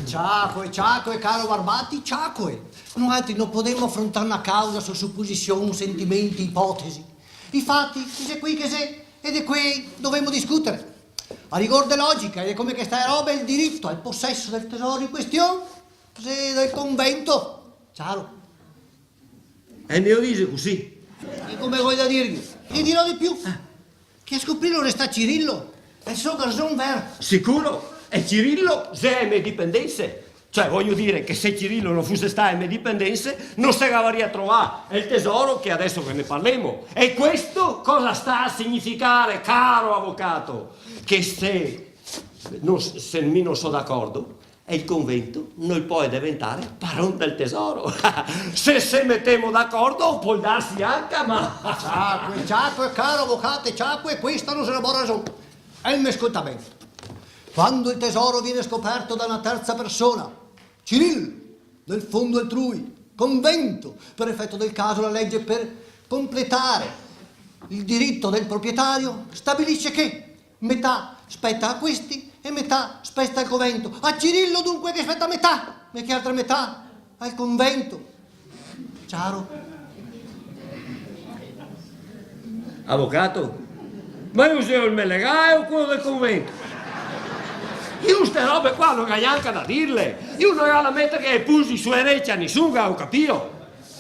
Ciacoe, ciacoe, caro Barbati, ciacoe. Noaltri no podemo afrontar na causa su suposision, sentimenti, ipotesi. I fati, i xe quei che xe, e de quei dovemo discutere. A rigor de logica, e de come che sta e robe, el dirito al poseso del tesoro in question xe del convento. Ciaro? E me lo dixe cusì? E come vojo dirghe? E dirò de più. Eh. Che a scoprirlo xe stà Cirillo, el so garson, vero? Sicuro, e Cirillo xe a me dipendense. Cioè, vojo dire che se Cirillo no fuse stà a me dipendense, no se gavaria trovà el tesoro che adeso che ne parlemo. E questo cosa sta a significare, caro avocato? Che se, no, se mi no so d'acordo, e el convento no pol deventare paron del tesoro. Se se metemo d'acordo, pol darse anca, ma... Ciacoe, ciacoe, caro avocato, ciacoe, questa no xe na bona rason. E me scolta ben. Quando el tesoro vien scoperto da na terza persona, Ciril, del fondo altrui, convento, per efeto del caso la lege per completare el dirito del proprietario stabilise che metà speta a questi e metà speta al convento. A Cirillo dunque ghe speta metà, e che altra metà al convento. Ciaro? Avocato? Ma lu xe el me legale o quelo del convento? Lu ste robe qua no ga gnanca da dirle. Lu no ga da meterghe i pusi su e rece a nisun, ga capìo?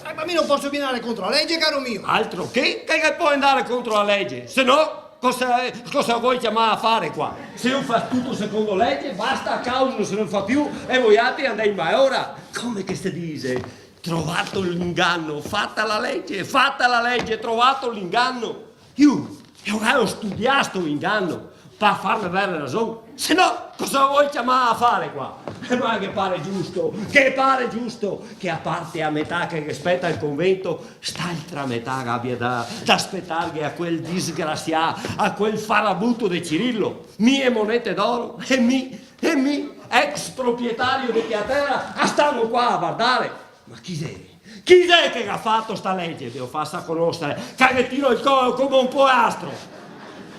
Eh, ma mi no poso mia ndare contro la lege, caro mio. Altro che, che, che pol ndare contro la lege? Se no, cosa, cosa vuto ciamare a fare qua? Se lu fa tuto secondo lege, basta, a causa no se ne fa più, e voialtri andè in malora. Come che se dixe? Trovato l'ingano, fata la lege, fata la lege, trovato l'ingano. Lu, lu ga studià sto ingano par farme vere rason. Se no, cosa vuto ciamare a fare qua? E ma che pare giusto, che pare giusto che a parte a metà che, che speta el convento, st'altra metà gabia da, da spetarghe a quel disgrasià, a quel farabuto de Cirillo. Mi e monete d'oro, e mi, e mi, ex proprietario de chea tera, a stemo qua a vardare. Ma chi xe? Chi xe che ga fato sta lege? Ve lo faso conosare, che ghe tiro el coło come un polastro!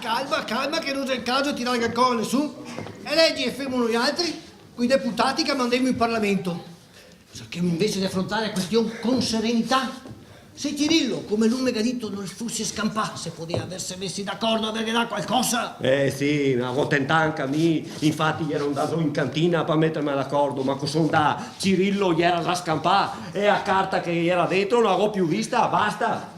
Calma, calma, che no xe el caxo de tirarghe el coło a nisun. E legi e femo noialtri, coi deputati che mandemo in Parlamento. Serchemo invese de afrontare la question con serenità. Se Cirillo, come lu me ga dito, no el fuse scanpà, se podeva averse mesi d'acordo a averghe dà qualcosa. Eh sì, ma go tentà anca mi, infati iero ndà in cantina par meterme d'acordo, ma co so ndà, Cirillo iera za scanpà, e a carta che iera dentro no la go più vista, basta.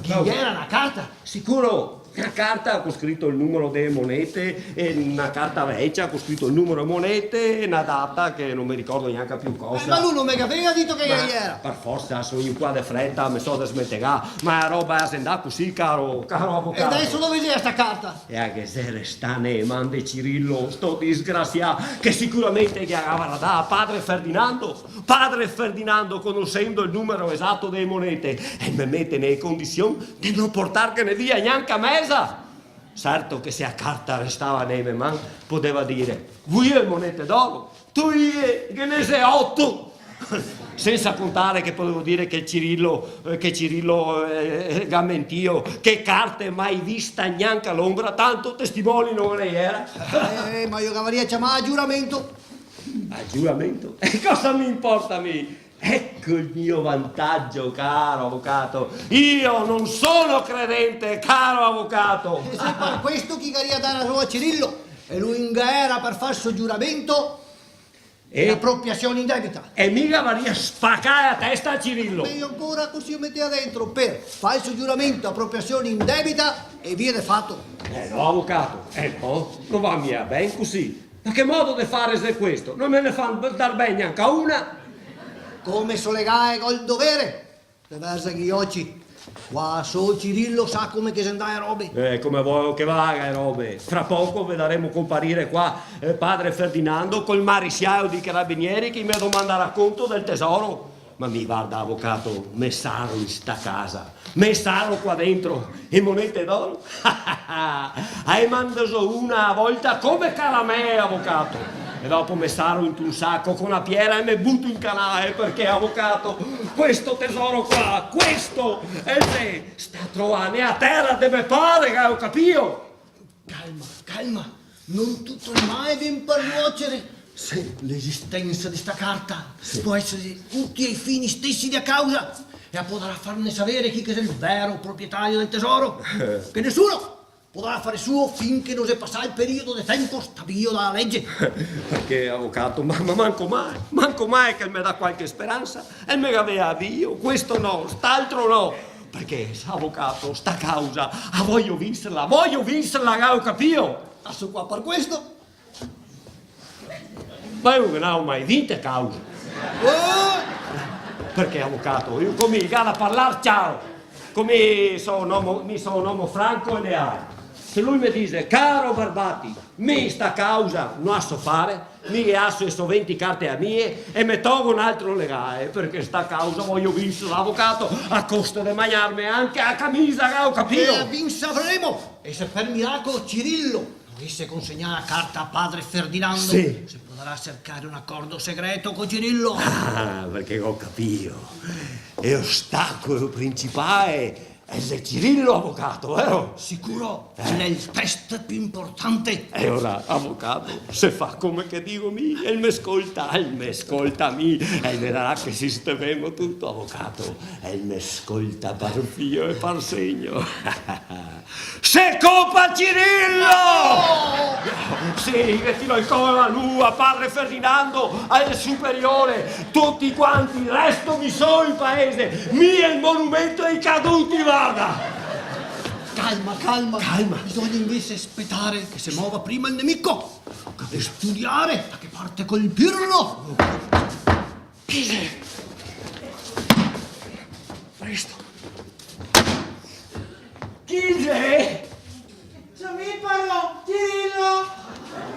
Ghe iera na carta? Sicuro, na carta co scrito el numero dee monete, e na carta vecia co scrito el numero dee monete, e na data che no me ricordo gnanca più cosa. Eh, ma lu no me gaveva dito che ghe iera? Par forsa, so vegnù qua de freta, me so desmentegà, ma la roba xe ndà cusì, caro, caro avocato. E deso dove xe sta carta? E a ghe xe restà ne man de Cirillo, sto disgrasià, che sicuramente ghe la gavarà dà a padre Ferdinando. Padre Ferdinando, conosendo el numero esato dee monete, el me mete ne condision de no portarghene via gnanca meza. Certo che se a carta restava ne me man, podeva dire: "Vuie monete d'oro?" "Tuie, ghe ne xe oto!" Sensa contare che podevo dire che Cirillo, eh, che Cirillo, eh, eh, ga mentìo, che carte mai vista gnanca l'ombra, tanto testimoni no ghe ne iera. Eh, ma lu gavarìa ciamà a giuramento. A giuramento? E cosa me inporta a mi? Eco el mio vantagio, caro avocato. Io non sono credente, caro avocato. E xe par questo che i garia dà rason a Cirillo. E lu in gaera par far so giuramento. E? Apropriasion indebita. E mi gavarìa spacà la testa a Cirillo. Mejo ancora, cusì lo meteva dentro par falso giuramento, apropriasion indebita e via de fato. Eh no, avocato, eh no, no va mia ben cusì. Ma che modo de fare xe questo? No me ne fa ndar ben gnanca una. Come so legà, go el dovere de verxerghe i oci. Qua solo Cirillo sa come che xe ndà e robe. Eh, come vuto che vaga e robe? Fra poco vedaremo comparire qua, eh, padre Ferdinando col maresialo dei carabinieri che i me domandarà conto del tesoro. Ma mi varda, avocato, me saro in sta casa, me saro qua dentro, e monete d'oro? A e mando zo una a volta come caramee, avocato. E dopo me saro int'un saco co na piera e me buto in canale, parché, avocato, questo tesoro qua, questo, el xe stà troà ne a tera de me pare, galo capìo? Calma, calma, no tuto el mal vien par nuocere. Sì. L'esistensa de sta carta pol esare utile ai fini stesi de a causa, e la podarà farne savere chi che xe el vero proprietario del tesoro, che nesuno podarà fare suo finché no xe pasà el periodo de tenpo stablìo da la lege. Parché, avocato, ma, ma manco mai, manco mai che el me dà qualche speransa. El me gavea dito: "Questo no, st'altro no." Parché, sa, avocato, sta causa la vojo vinserla, vojo vinserla, galo capìo? Ma so qua par questo. Ma mi no go mai vinto cause. Oh! Parché, avocato, mi co mi go da parlar ciaro. Co mi so un omo, mi so un omo franco e leale. Se lu me dixe: "Caro Barbati, mi sta causa no la so fare", mi ghe laso e so venti carte a mie e me togo un altro legale, parché sta causa vojo vinserla, avocato, a costo de magnarme anca la camisa, galo capìo? E la vinseremo! E se par miracolo Cirillo dovese consegnare la carta a padre Ferdinando, sì, se podarà sercare un acordo segreto co Cirillo. Ah, parché go capìo. E l'ostacolo principale el xe Cirillo, avocato, vero? Sicuro, eh, l'è el test pì inportante. E ora, avocato, se fa come che digo mi, el me scolta, el me scolta mi, e el vedarà che sistememo tuto, avocato, el me scolta par fio e par segno. Se copa Cirillo! Sì, che tiro el covo a lu, a padre Ferdinando, al superiore, tuti quanti, resto mi so in paese, mi el monumento ai caduti, varda! Calma, calma. Calma. Bisogna invese spetare che se mova prima el nemico, che deve studiare da che parte colpirlo. Chi xe? Presto. Chi xe? So mi, parò, Cirillo!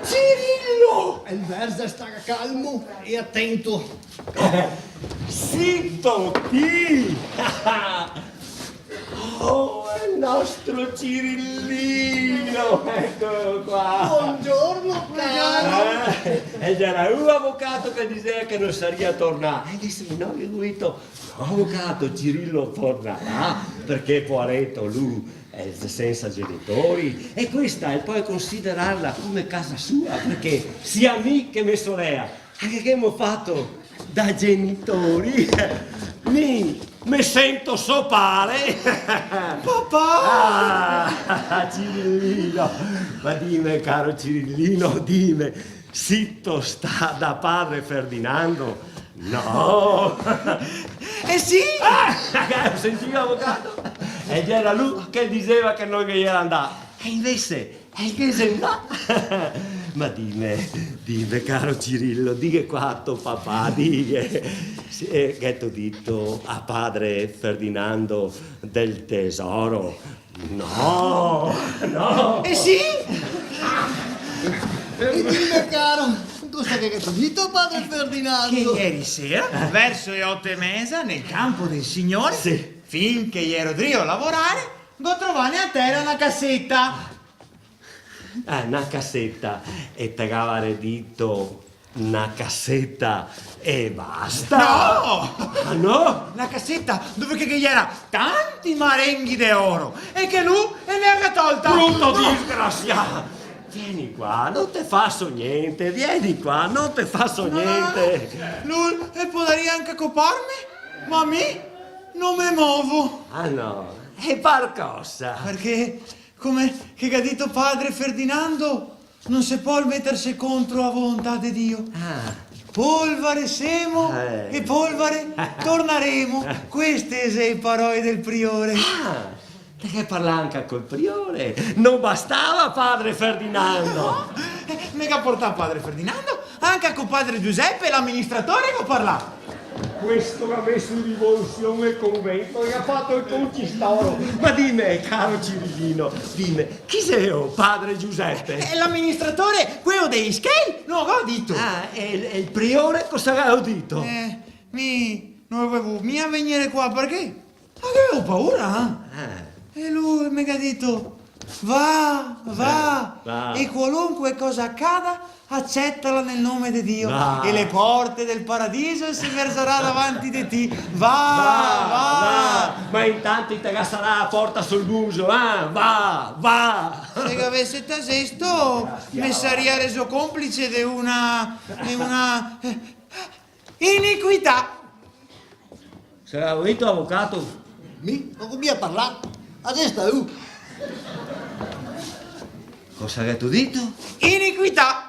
Cirillo! El verze, sta calmo e atento. Zito ti! Oh, el nostro Cirillino! Eccolo qua! Buongiorno, caro! Eh, e gera lu, avocato, che dixea che no saria tornà. E dixo, no, che go dito, no, avocato, Cirillo tornarà, parché poareto lu el xe sensa genitori, e questa el pol considerarla come casa sua, parché sia mi che me sorela, anca che ghemo fato da genitori, mi me sento so pare. Papà! Ah, Cirillino, ma dime, caro Cirillino, dime, zito sta da padre Ferdinando? No! Eh sì! Ah, sentìo, avocato? E gera lu che dixeva che no ghe gera ndà. E invese, e ghe xe ndà. Ma dime, dime, caro Cirillo, dighe qua a to papà, dighe. Sì, eh, gheto dito a padre Ferdinando del tesoro? No, no. Eh sì? E dime, caro, cosa che gheto dito, padre Ferdinando? Che ieri sera, verso e oto e meza, nel campo del Signore, sì, fin che iero drio lavorare, go trovà a tera na caseta. Ah, na caseta, e te gavarè dito na caseta e basta? No! Ah, no? Na caseta dove che, che ghe iera tanti marenghi de oro e che lu el ne ga tolta. Bruto disgrasià! Vieni qua, no te faso gnente, vieni qua, no te faso gnente. Lu el podaria anca coparme, ma mi no me movo. Ah, no? E par cosa? Parché, come che ga dito padre Ferdinando, no se pol meterse contro a volontà de Dio. Ah. Polvare semo, eh, e polvare tornaremo. Queste xe e parole del priore. Ah, te ghe parlà anca col priore? No bastava padre Ferdinando? No, eh, me ga portà padre Ferdinando, anca co padre Giuseppe, l'aministratore, go parlà. Questo ga meso in rivolusion el convento, el ga fato el concistorio. Ma dime, caro Cirillino, dime, chi xelo padre Giuseppe? Eh, l'aministratore, quelo dei schei, no go dito? Ah, e el, e el priore cosa ga dito? Eh, mi no volevo mia vegnere qua parché gavevo paura, eh? Eh. E lu me ga dito, va, va, eh, va, e qualunque cosa accada, accettala nel nome de Dio, va, e le porte del paradiso se verzarà davanti de ti. Va, va, va. Ma intanto te ga sarà la porta sul muso, eh? Va, va. Se gavese tasesto, me saria reso complice de una, de una, eh, iniquità. Cosa che ga dito, avocato? Mi? No go mia parlà. Adeso sta lu. Cosa che te ga dito? Iniquità.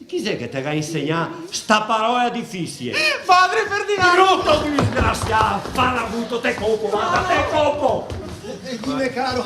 Chi xe che te ga insegnà sta parola difisie? Padre Ferdinando! Bruto disgrasià, farraguto, te copo, varda, te copo! E dime, caro,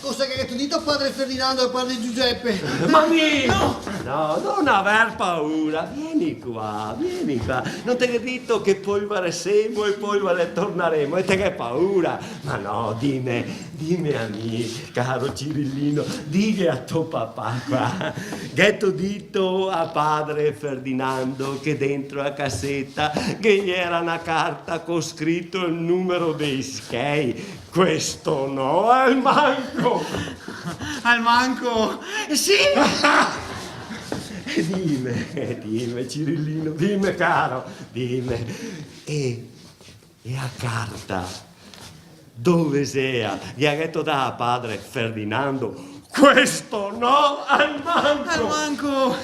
cosa che te ga dito padre Ferdinando e padre Giuseppe? Ma mi... No! No, no aver paura, vieni qua, vieni qua. No te ga dito che polvare semo e polvare tornaremo, e te ghe paura? Ma no, dime, dime a mi, caro Cirillino, dighe a to papà qua. Gheto dito a padre Ferdinando che dentro a caseta ghe iera na carta co scrito el numero dei schei? Questo no, almanco! Almanco? Sì! E dime, dime, Cirillino, dime, caro, dime. E E a carta Dove xea? Ghe a gheto dà a padre Ferdinando? Questo no, almanco! Almanco!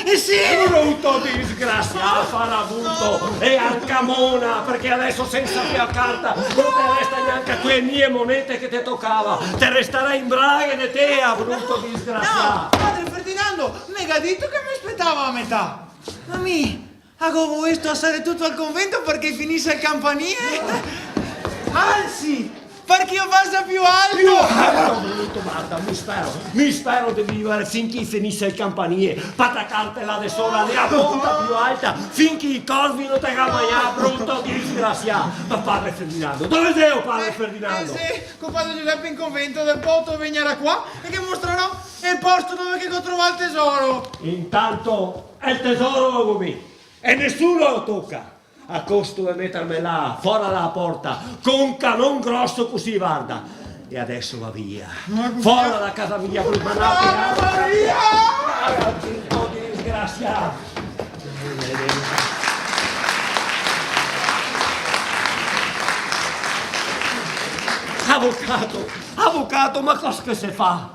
Eh sì! Bruto disgrasià, farabuto! No! E anca mona, parché deso sensa più a carta no te resta gnanca quee mie monete che te tocava! Te restarà in braghe de tea, bruto disgrasià! No! Padre Ferdinando, me ga dito che me spetava a metà! Ma mi, a go voesto asare tuto al convento parché finise el campanie? Ansi, parché lo fasa più alto! Più alto, bruto, varda, mi spero, mi spero de vivare finché finise el campanie, pa tacarte là de sora, de a ponta più alta, finché i corvi no te ga magnà, bruto disgrasià! Ma padre Ferdinando, dove xeo padre Ferdinando? Eh, sì, co padre Giuseppe in convento, del poto vegnarà qua e ghe mostrarò el posto dove che go trovà el tesoro! Intanto el tesoro lo go mi! E nesuno lo toca! A costo de meterme là, fora da la porta, co un canon groso cusì, varda. E deso va via. Ma cusì? Fora da casa mia, bruto, ma no, Ave Maria! Ave Maria, disgrasià! Avocato, avocato, ma cosa che se fa?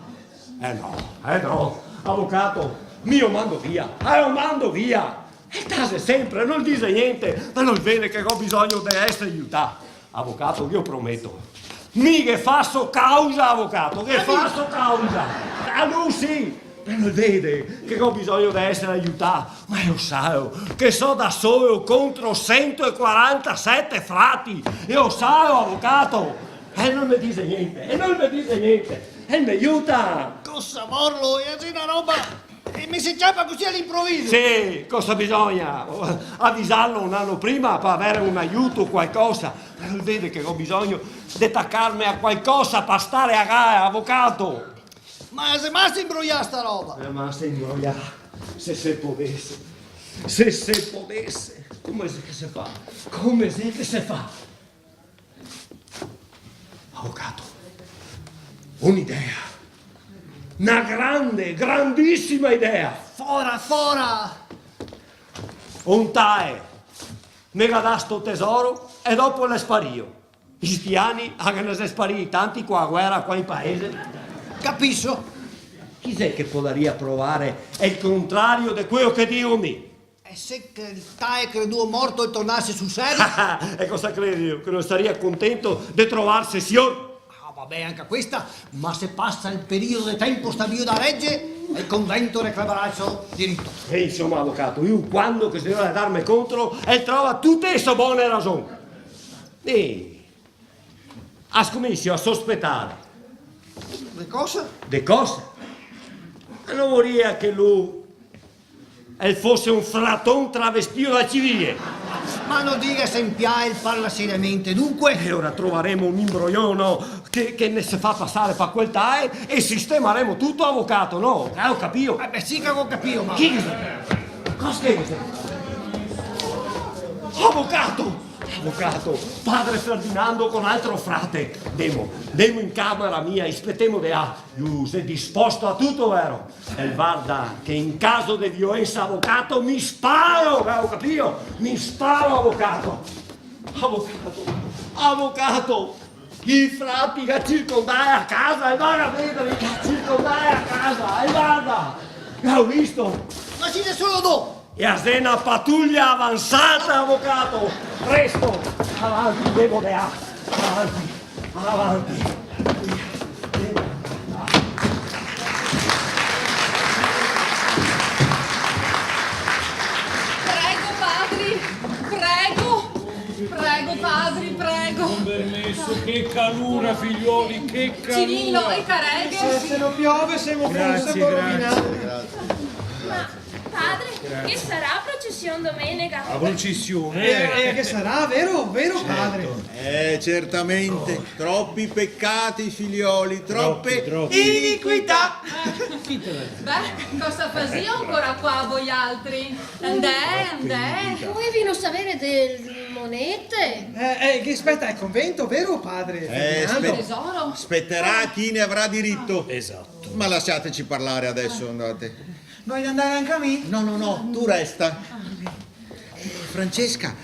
Eh no, eh no, avocato, mi lo mando via, eh, lo mando via! El tase senpre, no dixe gnente, ma no vede che go bisogno de esare iutà? Avocato, ghe lo prometo, mi ghe faso causa, avocato, ghe faso causa! A lu sì! Ma no vede che go bisogno de esare iutà? Ma lo sa che so da solo contro sento e quarantasete frati? Lo sa, avocato? E no me dixe gnente, e no me dixe gnente, e me iuta! Cosa vorlo? E xe na roba, e me se ciapa cusì a l'inproviso! Sì, cosa bisogna? Avisarlo un ano prima par avere un aiuto, qualcosa. E vede che go bisogno de tacarme a qualcosa par stare a gala, avocato! Ma xe masa inbroià sta roba! Xe masa inbroià, se se podese, se se podese, come xe che se fa? Come xe che se fa? Avocato, un'idea. Na grande, grandisima idea. Fora, fora! Un tae me ga dà sto tesoro e dopo l'è sparìo. In sti ani a ghe ne xe sparìi tanti co a guera qua in paese. Capiso. Chi xe che podaria provare el contrario de queo che digo mi? E se che el tae creduo morto el tornase sul serio? E cosa creditu? Che no staria contento de trovarse sior? Ah, va ben, anca questa, ma se pasa el periodo de tenpo stabilio da lege, el convento reclamarà el so dirito. E insoma, avocato, lu quando che xe ora de darme contro, el trova tute e so bone rason. E a scominsio a sospetare. De cosa? De cosa? E no voria che lu el fose un fraton travestìo da civile. Ma no diga senpià, el parla seriamente, dunque? E ora trovaremo un imbroion, no, che, che ne se fa pasare par quel tae e sistemaremo tuto, avocato, no? Eh, go capìo? Eh, beh, sì che go capìo, ma... Chi xe? Cosa xe? Avocato! Avocato! Padre Ferdinando co un altro frate! Ndemo, ndemo in camera mia, i spetemo de là! Lu xe disposto a tuto, vero? E varda che in caso de violensa, avocato, mi sparo, gheto capìo? Mi sparo, avocato! Avocato! Avocato! I frati i ga circondà a casa, e vara a vedare, i ga circondà a casa, e varda! Gheto visto? Ma sì, xe solo do! E a xe na patuglia avansata, avocato! Presto! Avanti, ndemo de là! Avanti! Avanti! Prego, padri, prego. Prego, padri, prego. Con permeso, che calura, figlioli, che calura. Cirilo, e careghe? Se, se no piove, semo, grazie, semo rovinai. Grazie, grazie. Ma, padre, ghe sarà procesion domenega? La procesione? Eh, eh, ghe sarà, vero? Vero, padre? Eh, certamente. Tropi pecati, figlioli, trope iniquità. Troppi, troppi. Beh, cosa fasìo ancora qua voialtri? Ndè, ndè. Volevino savere del monete. Eh, eh, che speta al convento, vero, padre Ferdinando? Eh, spe-, tesoro. Speterà chi ne avrà diritto. Esatto. Ma lasciateci parlare adesso, andate. Voio andare anca mi? No, no, no, tu resta. Eh, Francesca,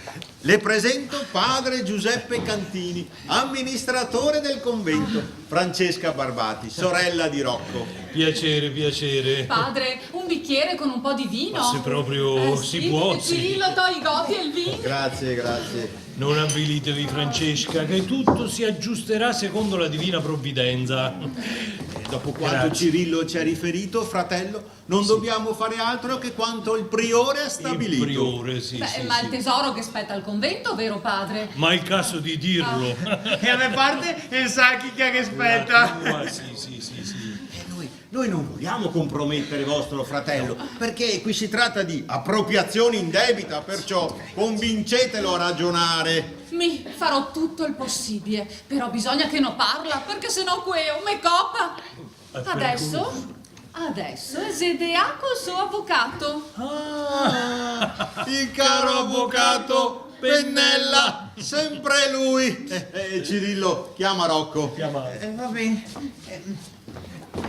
Le presento padre Giuseppe Cantini, amministratore del convento, Francesca Barbati, sorella di Rocco. Piacere, piacere. Padre, un bicchiere con un po' di vino? Ma se proprio si può, sì. Eh, sì. Cirillo, togli i goti e il vino. Grazie, grazie. Non avvilitevi, Francesca, che tutto si aggiusterà secondo la divina provvidenza. Grazie. E dopo quanto Cirillo ci ha riferito, fratello, non dobbiamo fare altro che quanto il priore ha stabilito. Il priore, sì, sì, sì. Beh, ma il tesoro che spetta al convento, vero padre? Ma è il caso di dirlo. Ah. E a me parte el sachi che spetta. La tua, sì, sì, sì, sì. E noi, noi non vogliamo compromettere vostro fratello, perché qui si tratta di appropriazione indebita, perciò convincetelo a ragionare. Mi farò tutto il possibile, però bisogna che no parla, perché se no queo me copa. Adeso, adeso el xe de là col so avocato. Ah, il caro avocato Pennella, sempre lui. Eh, eh, Cirillo, chiama Rocco. Chiama. Eh, va ben. Eh,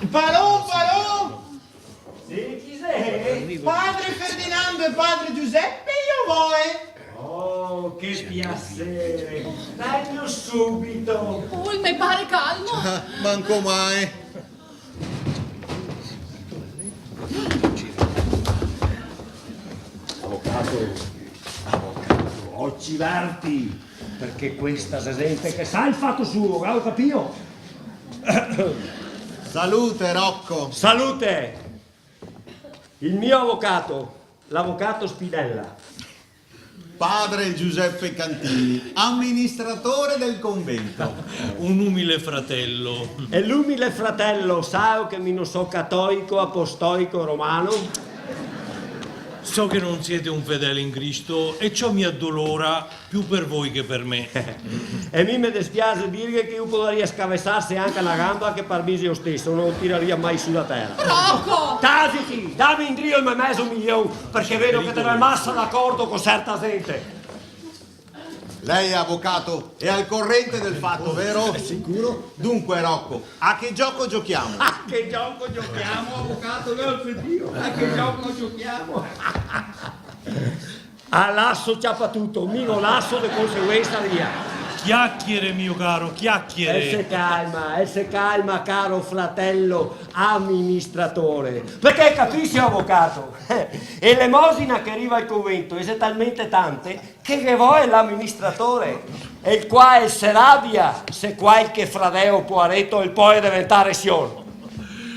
paron, paron! Sì, chi xe? Padre Ferdinando e padre Giuseppe, i vo, eh. Oh, che piacere! Vengo subito! Oh, el me pare calmo! Ah, manco mai. Avocato, avocato, oci verti, parché questa xe zente che sa el fato suo, galo capìo? Salute, Rocco. Salute! El mio avocato, l'avocato Spinella. Padre Giuseppe Cantini, amministratore del convento. Un umile fratello. E l'umile fratello, salo che mi no so catolico, apostolico, romano? So che non siete un fedele in Cristo e ciò mi addolora più per voi che per me. E mi me despiaxe dirghe che lu podaria scavesarse anca na gamba che par mi xe lo steso, no lo tiraria mai su da tera. Rocco! Tasiti, dame indrio el me mezo milion, parché vedo che te ve masa d'acordo co certa zente. Lei, avocato, è al corrente del fatto, vero? Sicuro. Dunque, Rocco, a che gioco giochiamo? A che gioco giochiamo, avocato? Lei lo sa, a che gioco giochiamo? A l'aso ciapa tuto, mi no l'aso, de conseguensa via. Chiacchiere, mio caro, chiacchiere. E se calma, e se calma, caro fratello amministratore. Parché capisi, avocato? E l'elemosina che riva al convento xe talmente tante che ghe vol l'amministratore, el quale se rabia se qualche fradeo poareto el pol deventare sior.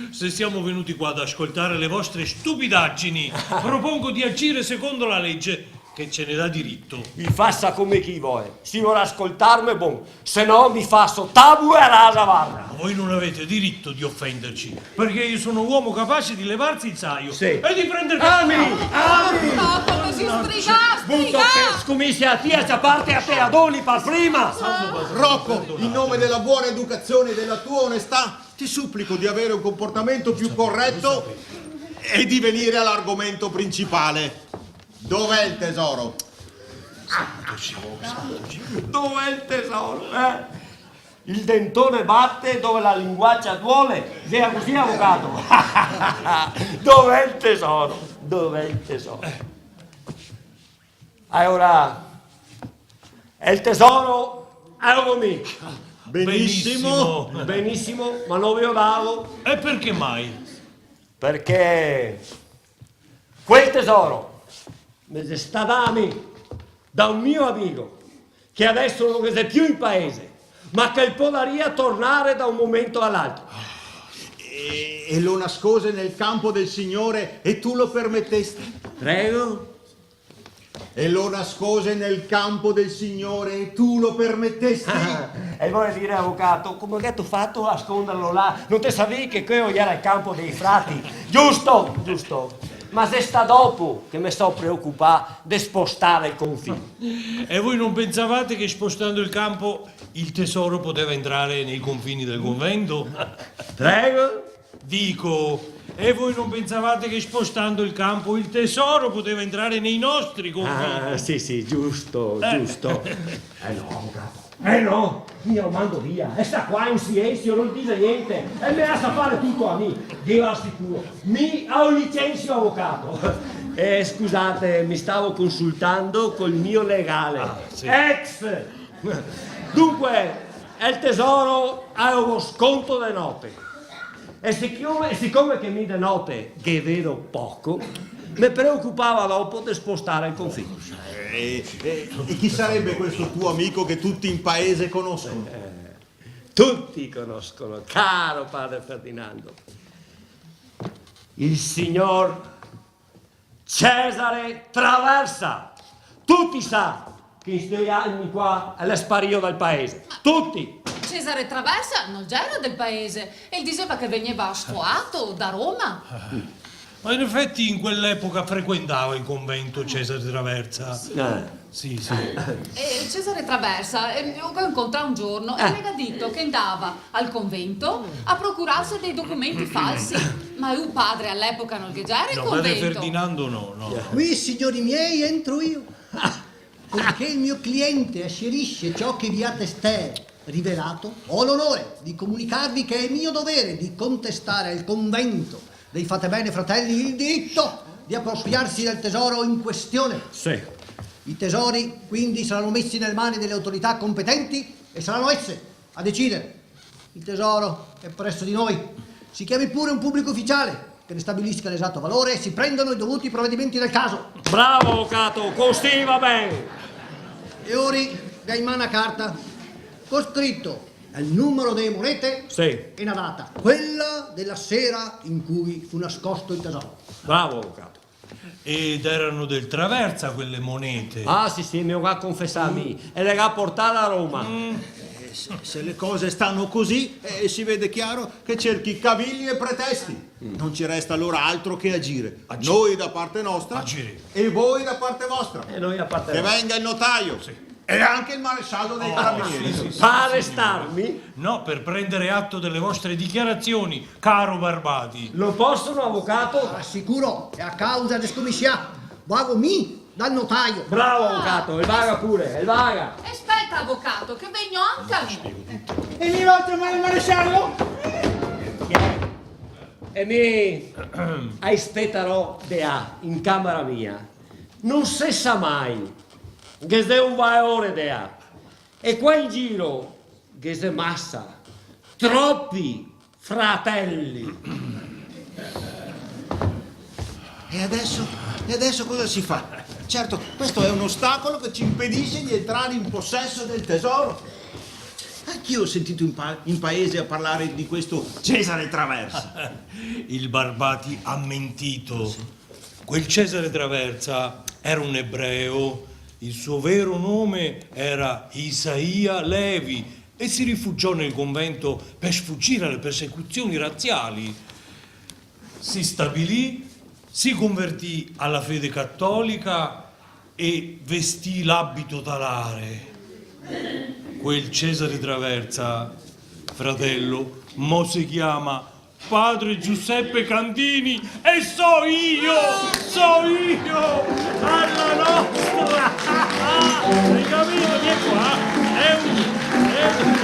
Se siamo venuti qua ad ascoltare le vostre stupidaggini, propongo di agire secondo la legge che ce ne dà diritto. I fasa come che i vol. Se i vol ascoltarme, bon. Se no, mi faso tabula rasa, varda. Ma voi non avete diritto di offenderci, perché io sono uomo capace di levarsi il saio e di prender... Sì. Ami! Ami! Rocco, così, striga, striga! Buto che scominsia a ti a ciaparte a te, a doni par prima! Rocco, in nome della buona educazione e della tua onestà, ti supplico di avere un comportamento più corretto e di venire all'argomento principale. Dov'è il tesoro? Dov'è il tesoro, eh? Il dentone bate dove la linguacia duole. Xe cusì, avocato? Dov'è il tesoro? Dov'è il tesoro? Alora, el tesoro, eco mi. Benissimo. Benissimo, ma no ve lo dago. E perché mai? Parché quel tesoro me xe stà dà a mi da un mio amico che adeso no ghe xe più in paese, ma che el podaria tornare da un momento a l'altro. E, e lo nascose nel campo del Signore e tu lo permettesti? Prego? E lo nascose nel campo del Signore e tu lo permettesti? E vol dire, avocato, come gheto fato a sconderlo là? No te savì che queo iera el campo dei frati? Giusto, giusto. Ma xe stà dopo che me so preocupà de spostare el confin. E voi non pensavate che spostando il campo il tesoro poteva entrare nei confini del convento? Prego? Dico, E voi non pensavate che spostando il campo il tesoro poteva entrare nei nostri confini? Ah, sì, sì, giusto, eh, giusto. Eh no, capo. Eh no, mi lo mando via. E sta qua in silenzio, non dice niente. E me lasa fare tuto a mi, ve lo asicuro. Mi lo licenzio avocato. Eh, scusate, mi stavo consultando col mio legale. Ah, sì. Ex! Dunque, el tesoro a lo sconto de note. E sicome, e sicome che mi de note ghe vedo poco, me preocupava dopo de spostare el confin. Eh, eh, e chi sarebbe questo tuo amico che tutti in paese conoscono? Eh, tutti conoscono, caro padre Ferdinando. Il signor Cesare Traversa! Tuti sa che in sti ani qua l'è sparìo dal paese. Tuti! Cesare Traversa no l'era del paese, el diseva che vegneva sfoato da Roma. Ma in effetti in quell'epoca frequentava il convento Cesare Traversa. Eh. Sì, sì. E Cesare Traversa, eh, lo go incontrà un giorno e el me ga dito che andava al convento a procurarse dei documenti falsi. Ma lu padre all'epoca no ghe gera el convento. No, padre Ferdinando no, no. Qui, signori miei, entro io. Poiché il mio cliente asserisce ciò che vi ha testè rivelato, ho l'onore di comunicarvi che è mio dovere di contestare al convento dei Fattebene Fratelli il diritto di appropriarsi del tesoro in questione. Sì. I tesori, quindi, saranno messi nelle mani delle autorità competenti e saranno esse a decidere. Il tesoro è presso di noi. Si chiami pure un pubblico ufficiale che ne stabilisca l'esatto valore e si prendano i dovuti provvedimenti nel caso. Bravo, avocato, cusì va ben. E ora ga in man na carta co scrìto el numero dee monete, sì, e na data, quela dela sera in cui fu nascosto el tesoro. Bravo, avocato. Ed erano del Traversa quelle monete? Ah, sì, sì, me lo ga confesà a mi. E le ga portà da Roma. Mm. Eh, se, se le cose stanno così, eh, si vede chiaro che cerchi cavilli e pretesti. Mm. Non ci resta allora altro che agire. Agire. Noi da parte nostra. Agire. E voi da parte vostra. E noi da parte nostra. Che venga il notaio. Sì. E anche il maresciallo dei carabinieri. Oh, sì, sì, sì, sì, signore. Per arrestarmi? No, per prendere atto delle vostre dichiarazioni, caro Barbati. Lo possono, avocato? Ah, sicuro, xe a causa de scomisià. Vago mi dal notaio. Bravo, avocato, el vaga pure, el vaga. E speta, avocato, che vegno anca mi. E mi vao ciamare el maresciallo? E mi a spetarò de là, in camera mia. Non se sa mai. Ghe xe un vaeore de là. E qua in giro ghe xe masa, tropi fratelli. E adesso? E adesso cosa si fa? Certo, questo è un ostacolo che ci impedisce di entrare in possesso del tesoro. Anch'io ho sentito in pa-, in paese a parlare di questo Cesare Traversa. Il Barbati ha mentito. Sì. Quel Cesare Traversa era un ebreo, il suo vero nome era Isaia Levi e si rifugiò nel convento per sfuggire alle persecuzioni razziali. Si stabilì, si convertì alla fede cattolica e vestì l'abito talare. Quel Cesare Traversa, fratello, mo si chiama padre Giuseppe Candini, e so io! So io! Alla nostra! Hai capito? Che qua è un, è un...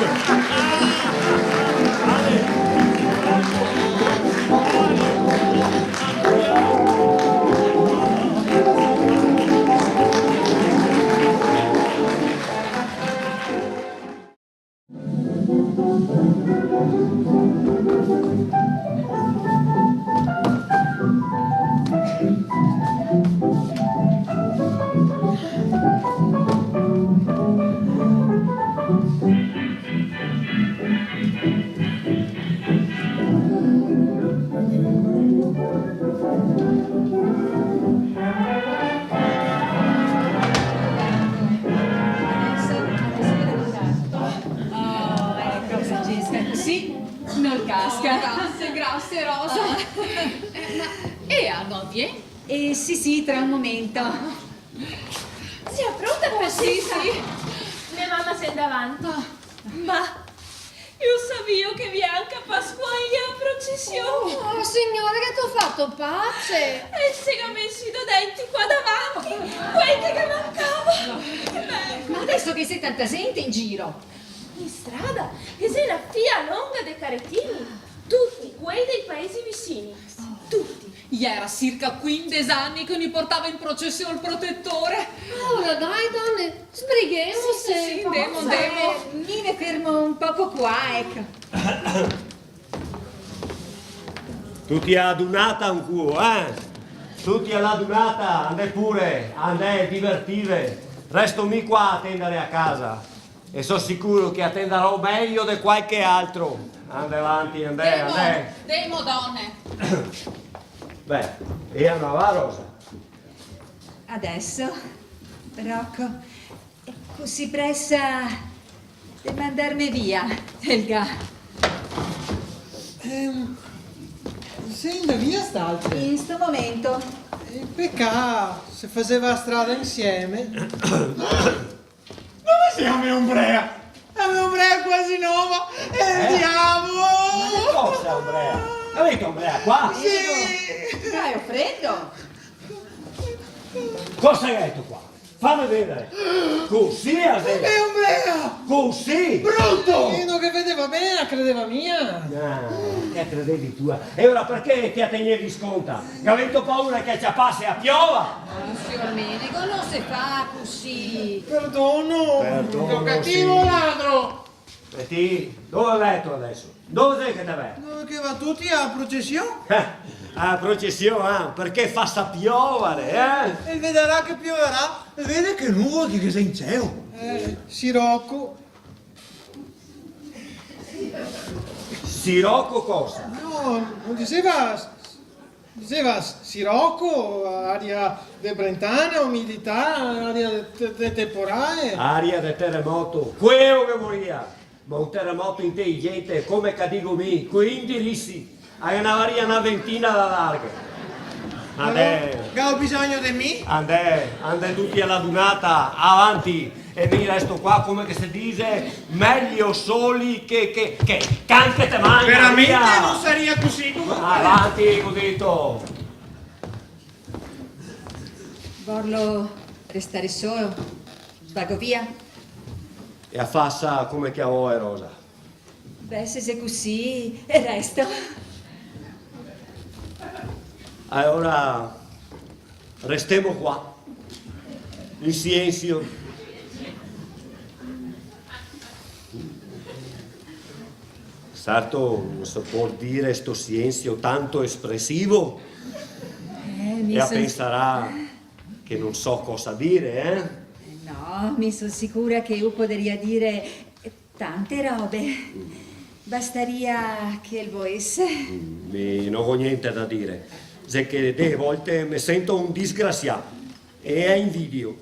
Oh, eco, Francesca, cusì no casca. Oh, grasie, grasie, Rosa. Eh, ma, eh, andò bien? Eh, sì, sì, tra un momento. Sio pronta, Francesca? Oh, sì, sì. Me mama xe davanti. Ma Lu savìo che bianca Pasqualina a procesion? Oh, signora, che te ga fato, pace? E se ga meso i do denti qua davanti, quel che ghe mancava. Che bel. Ma deso ghe xe tanta zente in giro. In strada ghe xe na fia longa de caretini, tuti quei dei paesi visini, tuti. Iera circa quindese ani che no i portava in procesion el protetore. Alora dai, done, sbrighémose. Sì, sì, sì, ndemo, ndemo. Eh, mi me fermo un poco qua, eco. Tuti a la dunata ancora, eh? Tuti a la dunata, andè pure, andè, divertive. Resto mi qua a tendare a casa. E so sicuro che a tendarò mejo de qualche altro. Andè avanti, andè, andè. Ndemo, ndemo, done. Beh, e andava, Rosa? Deso, Roco, cusì presa de mandarme via, Helga? Ehm, se ndà via st'altre? In sto momento. Eh, pecà, se faseva strada insieme. Dove xe la me ombrea? La me ombrea xe quasi nova! Eh? El diavolo! Ma che cosa, ombrea? Gavito ombrea qua? Sì! Dai, fredo! Cosa gheto qua? Fame vedare! Cusì, adeso! La me ombrea! Cusì! Bruto! Mi no ghe vedeva ben, la credeva mia! Ah, che credevi ti? E ora parché te la tegnevi sconta? Gavito paura che ciapase la piova? Oh, sior Menego, no se fa cusì. Perdono. Perdono, sì. Cattivo ladro! E ti, dove veto deso? Dove xe che te ve? Dove che va tuti a procesion? Eh, a procesion, eh? Parché fasa piovare, eh? E vedarà che piovarà, e vede che nuvoli che xe in cielo. Eh, Siroco. Siroco cosa? No, no diseva s-, s-, diseva s-, Siroco, aria de brentana, umidità, aria de te-, de temporale. Aria de teremoto, queo che voria! Ma un teremoto inteligente, come che digo mi, coi indirisi, a ghe n'avaria na ventina da larghe. Andè. Galo bisogno de mi? Andè, andè tuti a la dunata, avanti. E mi resto qua, come che se dixe, mejo soli che, che, che can che te magna, veramente via. No saria cusì. Avanti, go dito. Vorlo restare solo? Vago via? E la fasa come che la voe, Rosa. Beh, se xe cusì, resto. Alora, restemo qua, in silensio. Certo, no se pol dire sto silensio tanto espresivo. Eh, mi... E la pensarà che no so cosa dire, eh? No, mi so sicura che lu podaria dire tante robe. Bastaria che el volese. Mm, mi no go gnente da dire. Xe che dee volte me sento un disgrasià e la invidio.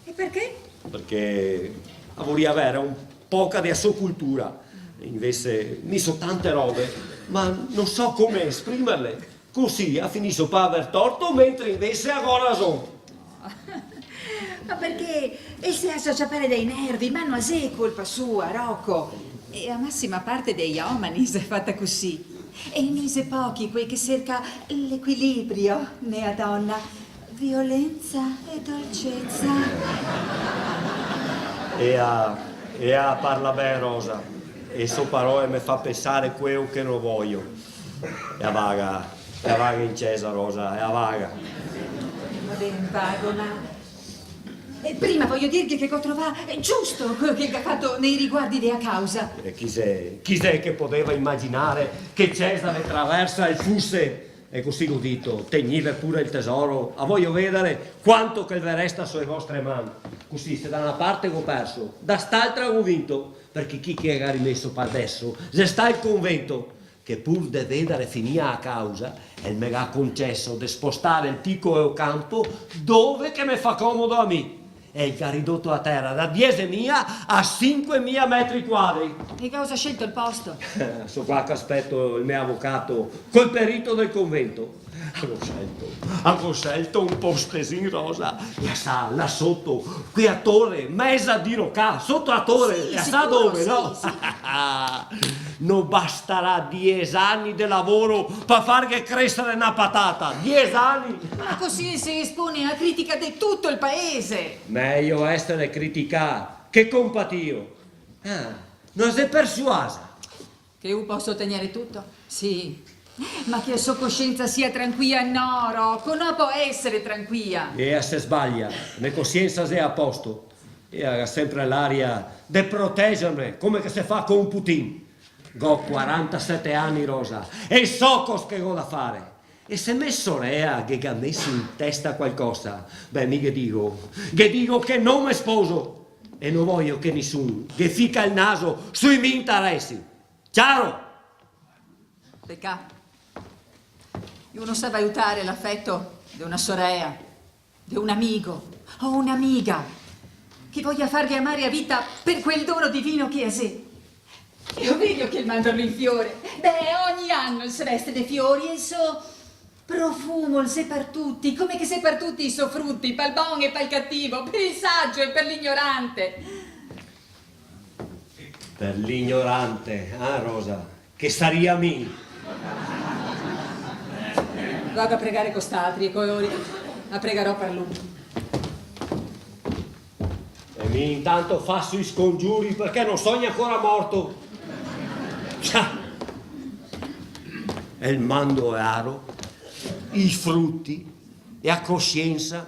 E parché? Parché la voria avere un poca de la so cultura. Invese mi so tante robe, ma no so come esprimerle. Cusì la finiso par aver torto, mentre invese la go rason. Ma parché el se asa ciapare dai nervi, ma no xe colpa sua, Roco. E la masima parte dei omeni xe fata cusì. E i xe pochi quei che serca l'equilibrio ne la dona. Violenza e dolceza. E la, e la parla ben, Rosa. E so paroe me fa pensare queo che no voio. E la vaga, e la vaga in cesa, Rosa, e la vaga. Va ben, vago, ma, eh, prima voio dirghe che go trovà giusto queo che el ga fato nei riguardi de la causa. E chi xe, chi xe che podeva imaginare che Cesare Traversa el fuse E cusì go dito, tegnive pure el tesoro, a voio vedare quanto che ve resta so e vostre man. Cusì, se da na parte go perso, da st'altra go vinto, parché chi che ga rimeso par deso xe stà el convento, che pur de vedare finìa a causa, el me ga conceso de spostare el picoło campo dove che me fa comodo a mi. E el ga ridoto a tera da diesemila a sinquemila metri quadri. E cosa, ga scelto el posto? So qua che aspeto el me avocato col perito del convento. Go scelto, go scelto un postesin, Rosa, e sa, là soto, qui a tore, meza dirocà, soto a tore, sì, e sa sicuro, dove, sì, no? Sì. No bastarà dies ani de lavoro par farghe cresere na patata, dies ani! Ma cusì se espone a critica de tuto el paese! Mejo esere criticà che compatìo. Ah, no xe persuasa? Che eu poso otegnere tuto? Sì. Ma che a so cosiensa sia tranquia? No, Rocco, no pol esere tranquia. Ea se sbalia, me cosiensa xe a posto. Ea ga senpre l'aria de protegerme, come che se fa co un putin. Go quarantasete ani, Rosa, e so cos che go da fare. E se me sorea ghe ga meso in testa qualcosa, beh, mi ghe digo, ghe digo che no me sposo. E no vojo che nisun ghe fica el naso sui mi interesi. Ciaro? Pecà. Uno sa valutare l'afeto de una sorea, de un amigo o un'amiga che voja farghe amare a vita par quel dono divino che a xe. E o vedo che el manda un fiore. Beh, ogni ano el se veste de fiori e el so profumo el xe par tuti, come che xe par tuti i so fruti, pal bon e pal cativo, par el sagio e par l'ignorante. Par l'ignorante, ah, Rosa, che saria mi? Vago a pregare co st'altri, e co lori a pregarò par lu. E mi intanto faso i scongiuri parché no so gnancora morto. Sa. E el mando l'aro, i fruti, e a cosiensa.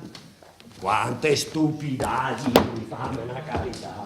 Quante stupidagini, fame na carità.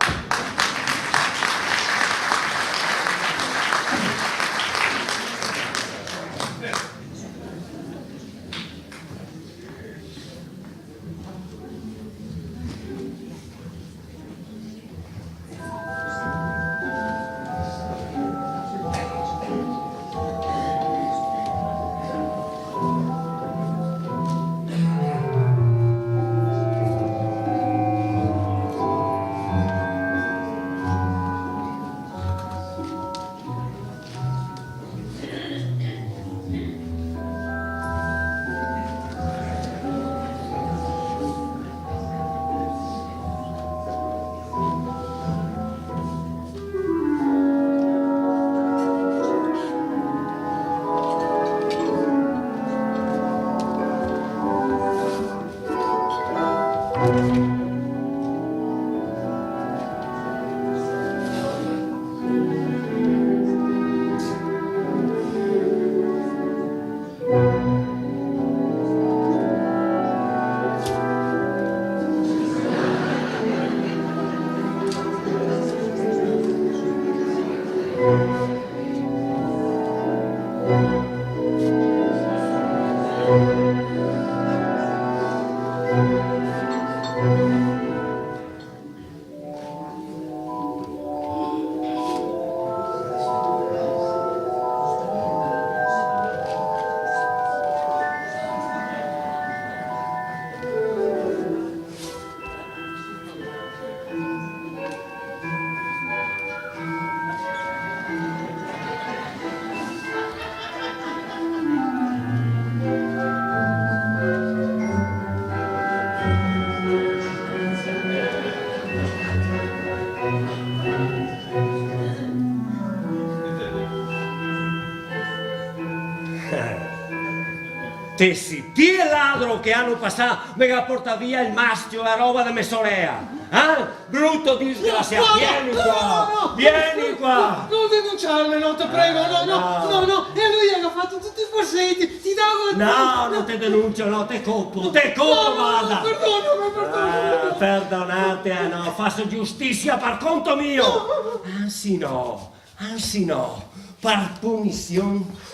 Te si ti el ladro che l'ano pasà me ga portà via el mascio, la roba de me sorea, eh? Bruto disgrasià, no, no, vieni qua, no, no, no, vieni qua. No, no denunciarme, no, te prego, no, no, no, no. E lu el ga fato tuti i falseti, ti dago el... No, no te denuncio, no, te copo, te copo, no, no, varda. Perdoname, perdoname. Eh, perdonarte, eh, no, faso giustisia par conto mio. No. Ansi no, ansi no, par punision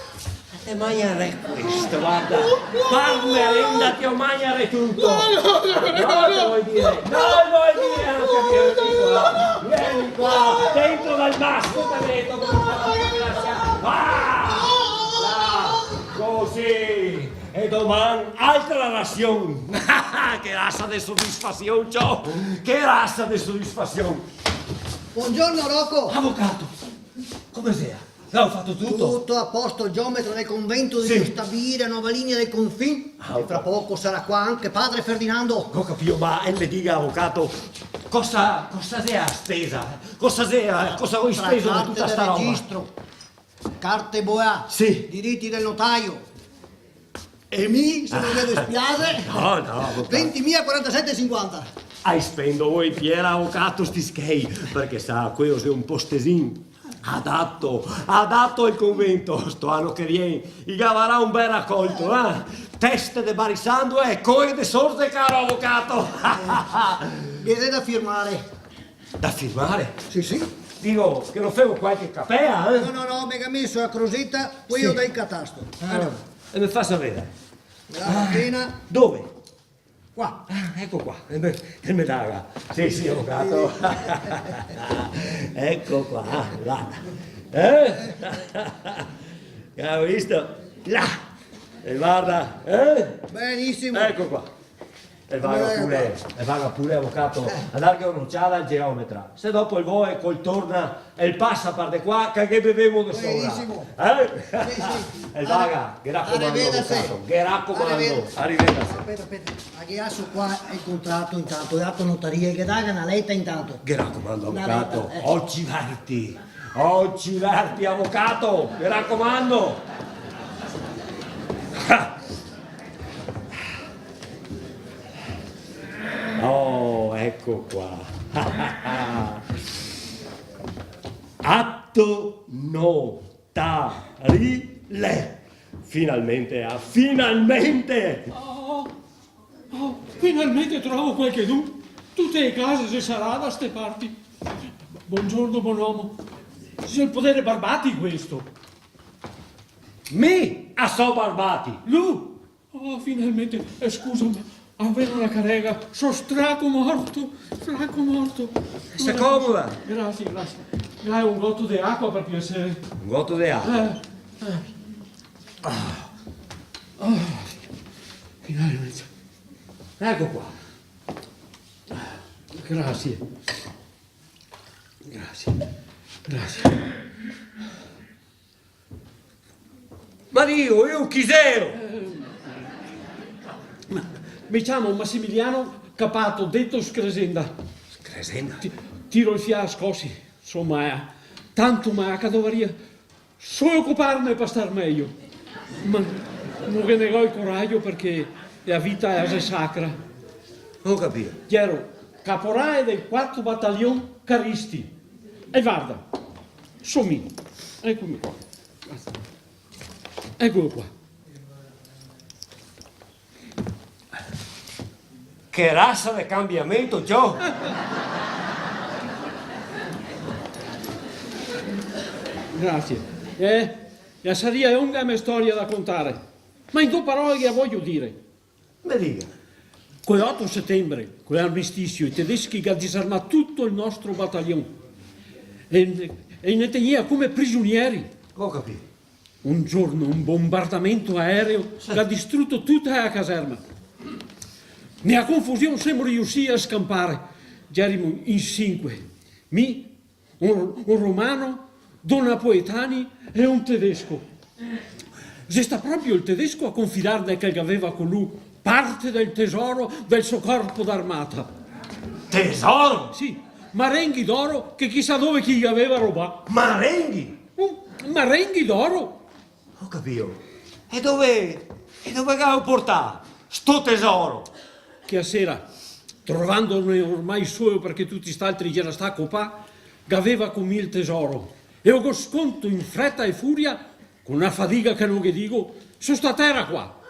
te magnerè questo, varda, par merenda te lo magnerè tuto. No, no, no, no, no. Te vol dire? No, te vol dire anca, vieni qua, vieni qua, dentro dal mascio te meto, come fa la disgrasia. Ah! Là, cusì. E doman altra rasion! Che rasa de sodisfasion, ciò! Che rasa de sodisfasion! Bongiorno, Rocco! Avocato! Come xe? Galo fato tuto? Tutto a posto, el geometra del convento deve stabilir la nova linea del confin. Ah, e fra poco sarà qua anche padre Ferdinando. Go capìo, ma el me diga, avocato, cosa, cosa xe a spesa? Cosa xe, cosa go speso de tuta sta roba? Carte boa, sì, diriti del notaio. E mi, se no ve dispiase, no, no, avocato. Ventimila quarantasete e sinquanta. Ai spendo volentieri, avocato, sti schei, parché sa, queo xe un postesin adato, adato al convento. Sto ano che vien i gavarà un bel racolto, eh? Teste de barisandoe e coe de sorze, caro avocato. Ghe xe da firmare. Da firmare? Sì, sì. Digo, che no femo qualche capea, eh? No, no, no, me ga meso a croseta, queo del catasto. Alora, e me fasa vedare. Brava, apena. Dove? Qua. Ah, eco qua. E me, e me daga. Sì, sì, avocato. Eco qua, là. Eh? Galo visto? Là. E varda, eh? Benisimo. Eco qua. E vaga pure, e vaga pure, avocato, a darghe un'ociada al geometra. Se dopo el vol, co el torna, el pasa par de qua, che ghe bevemo de sora. Benisimo. Eh? Sì, sì. E vaga, ghe racomando, avocato, ghe racomando. Arivedase. Arivedase. Speta, speta. Ghe laso qua el contrato intanto, el ato notaria, ghe daga na leta intanto. Ghe racomando, avocato, eh. Oci verti. Oci verti, avocato, ghe racomando. Ah. Oh, eco qua. Ato notarile. Finalmente, ah, finalmente! Oh, oh, finalmente trovo qualchedun. Tute le case xe sarà da ste parti. Bongiorno, bon omo. Xe el podere Barbati questo? Mi a so Barbati? Lu? Oh, finalmente, eh, scusa, ma gavevo la carega, so straco morto, straco morto. Se comoda. Grasie, grasie. Dai un goto de acua, par piasere. Un goto de acua? Eh, eh. Ah. Ah. Finalmente. Eco qua. Grasie. Grasie. Grasie. Ma Dio, eo chi xeo? Eh, ma me ciamo Massimiliano Capato, deto Scresenda. Scresenda? Ti-, tiro el fià a scosi, so małà, tanto małà che dovaria solo ocuparme par star mejo. Ma no ghe ne go el corajo parché la vita la xe sacra. Go capìo. Gero caporale del quarto batalion Caristi. E varda, so mi. Ecomi qua. Ecolo qua. Che rasa de cambiamento, ciò! Grasie. Eh, la saria longa la me storia da contare, ma in do parole ghe la vojo dire. Me diga. Co l'oto setembre, co l'armistisio, i tedeschi ga disarmà tuto el nostro batalion e, e i ne tegnea come prigionieri. Go capìo. Un giorno un bombardamento aereo ga distruto tuta la caserma. Nea confusion semo riusii a scanpare. Gerimo in sinque. Mi, un, un romano, do napoletani e un tedesco. Xe stà proprio el tedesco a confidarne che el gaveva co lu parte del tesoro del so corpo d'armata. Tesoro? Sì, marenghi d'oro che chisà dove che i gaveva robà. Marenghi? Mm, marenghi d'oro! Go capìo. E dove, e dove galo portà sto tesoro? Chea sera, trovandone ormai solo parché tuti st'altri i gera stà copà, gaveva co mi el tesoro. E lo go sconto in freta e furia, co na fadiga che no ghe digo, so sta tera qua.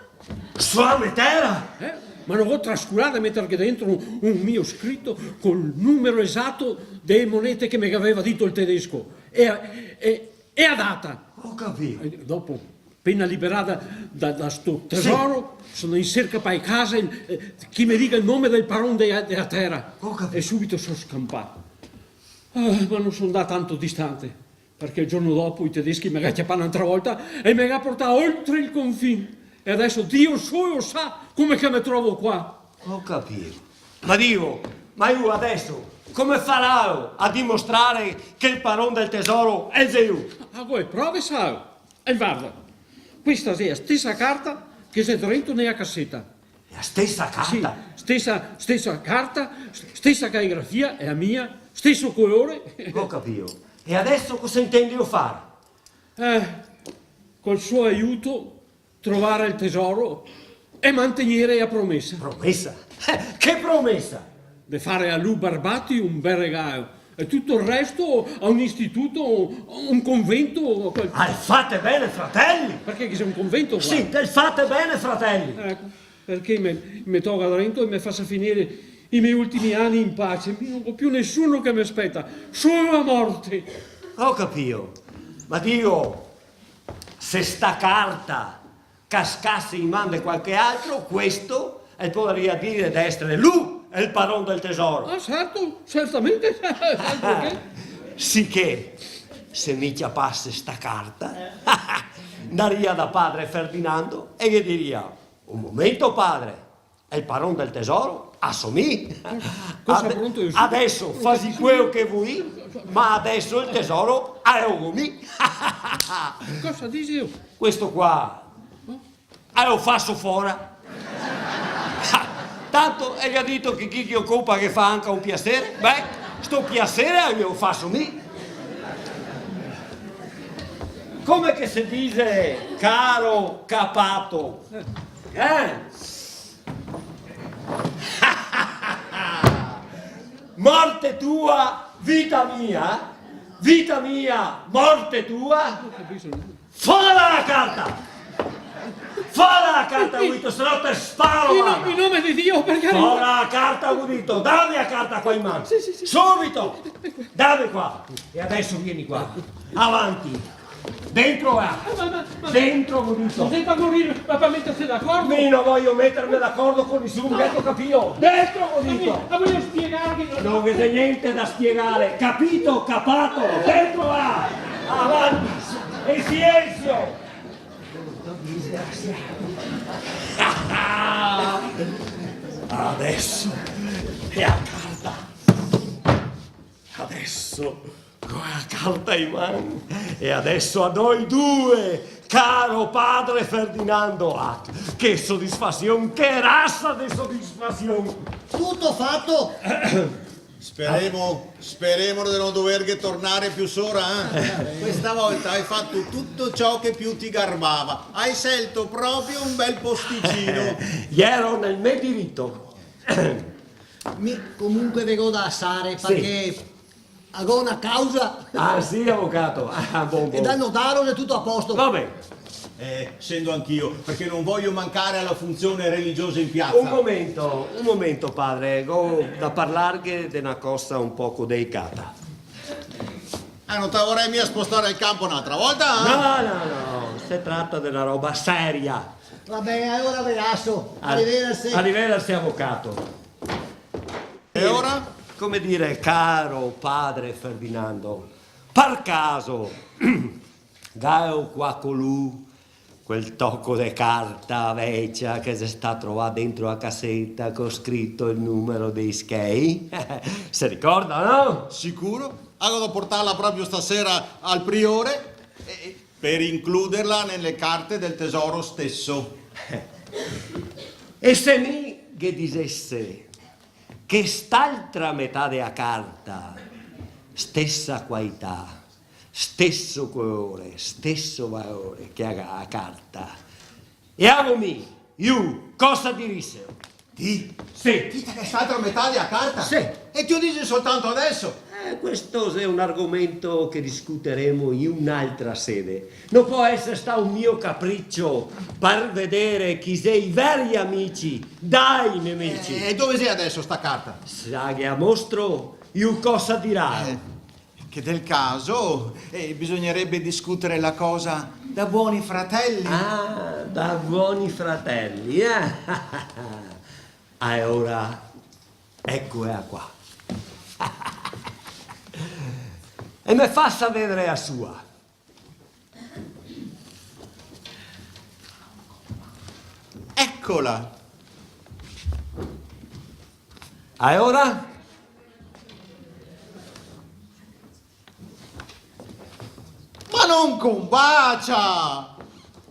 Su la me tera? Eh? Ma no go trascurà de meterghe dentro un, un mio scrito col numero esato de le monete che me gaveva dito el tedesco. E, e, e la data. Go capìo. E dopo, pena liberà da, da sto tesoro, sì, so ndà in serca pa le case, eh, che i me diga el nome del paron de, de la tera. Go capìo. E subito so scanpà. Ah, ma no so ndà tanto distante, parché el giorno dopo i tedeschi me ga ciapà n'altra volta e me ga portà oltre el confin. E adeso Dio solo sa come che me trovo qua. Go capìo. Ma digo, ma lu adeso come farà a dimostrare che el paron del tesoro el xe lu? Ah, go e prove, sa. E varda, questa xe la stesa carta che xe drento nea caseta. La stesa carta? Sì, stesa, stesa carta, s-, stesa caligrafia, xe la mia, steso colore. Go capìo. E adeso cosa intendelo fare? Eh, col so aiuto trovare el tesoro e mantegnere la promesa. Promesa? Che promesa? De fare a lu Barbati un bel regalo e tuto el resto a un istituto, un convento, qual- Ah, el Fate Bene Fratelli! Parché ghe xe un convento qua? Sì, del Fate Bene Fratelli! Eco, parché me, me toga drento e me fasa finire i me ultimi ani in pace. Mi no go più nesuno che me speta, solo la morte! Go capìo, ma digo, se sta carta cascase in man de qualche altro, questo el podaria dire de esare lu el paron del tesoro. Ah, certo, certamente. Altro che. Siché, se mi ciapase sta carta, ndaria da padre Ferdinando e ghe diria: "Un momento, padre, el paron del tesoro so mi. Cosa Ade-, pronto io? Adeso fasi quelo che te vol, ma adeso el tesoro lo go mi." Cosa dixelo? Questo qua, eh, lo faso fora. Tanto el ga dito che chi che lo copa ghe fa anca un piasere. Beh, sto piasere lo faso mi. Come che se dixe, caro Capato? Eh? Morte tua, vita mia, vita mia, morte tua. Fora la carta! Fora la carta, go dito, se no te sparo, varda! In nome di Dio, per carità! Fora la carta, go dito! Dame la carta qua in man! Sì, sì, sì. Subito! Dame qua! E adeso vien qua. Avanti! Dentro là! Ma, ma, ma, Dentro, go dito! Ma xe par morire, ma par meterse d'acordo? Mi no vojo meterme d'acordo co nesuno, gheto capìo? Dentro, go dito! Ma vojo spiegarghe, no? No ghe xe gnente da spiegare, capìo, Capato? Dentro là! Avanti! E silensio! Adeso xe a carta! Adeso, co la carta in man, e adeso a noi due, caro padre Ferdinando, ah, che sodisfasion, che rasa de sodisfasion! Tuto fato? Speremo, speremo de no doverghe tornare più sora, eh? Questa volta te ga fato tuto ciò che più te garbava. Te ga scelto proprio un bel posticino. Iero nel me dirito. Mi comunque vedo da lasare, sì, parché go na causa. Ah, sì, avocato? Ah, bon, bon. E dal notaro xe tuto a posto. Va ben. Eh, scendo anch'io, parché no vojo mancare ala funzion religiosa in piaza. Un momento, un momento, padre, go da parlarghe de na cosa un poco delicata. Ah, no te vorè mia spostare el campo n'altra volta, eh? No, no, no, se trata de na roba seria. Va ben, alora ve laso. Ar-, arivederse. Arivederse, avocato. E ora? Come dire, caro padre Ferdinando, par caso, galo qua co lu quel toco de carta vecia che xe stà trovà dentro la caseta co scrito el numero dei schei? Se ricorda, no? Sicuro? Go da portarla proprio stasera al priore, eh, per includerla nelle carte del tesoro stesso. E se mi ghe disese che st'altra metà de la carta, stesa qualità, steso colore, steso valore che la, la carta, e la go mi, lu cosa diriselo? Ti? Sì. Ti te ghe st'altra metà de la carta? Sì. E te lo dixi soltanto adeso? Eh, questo xe un argomento che discuteremo in un'altra sede. No pol esare stà un mio capricio par vedare chi xe i veri amici dai nemici. Eh, e dove xe adeso sta carta? Se ghe la mostro, lu cosa dirà? Eh, che del caso, eh, bisognerebbe discutere la cosa da buoni fratelli. Ah, da buoni fratelli, eh? Alora, ecola qua. E me fasa vedare la sua. Eccola. E ora? Ma non combacia!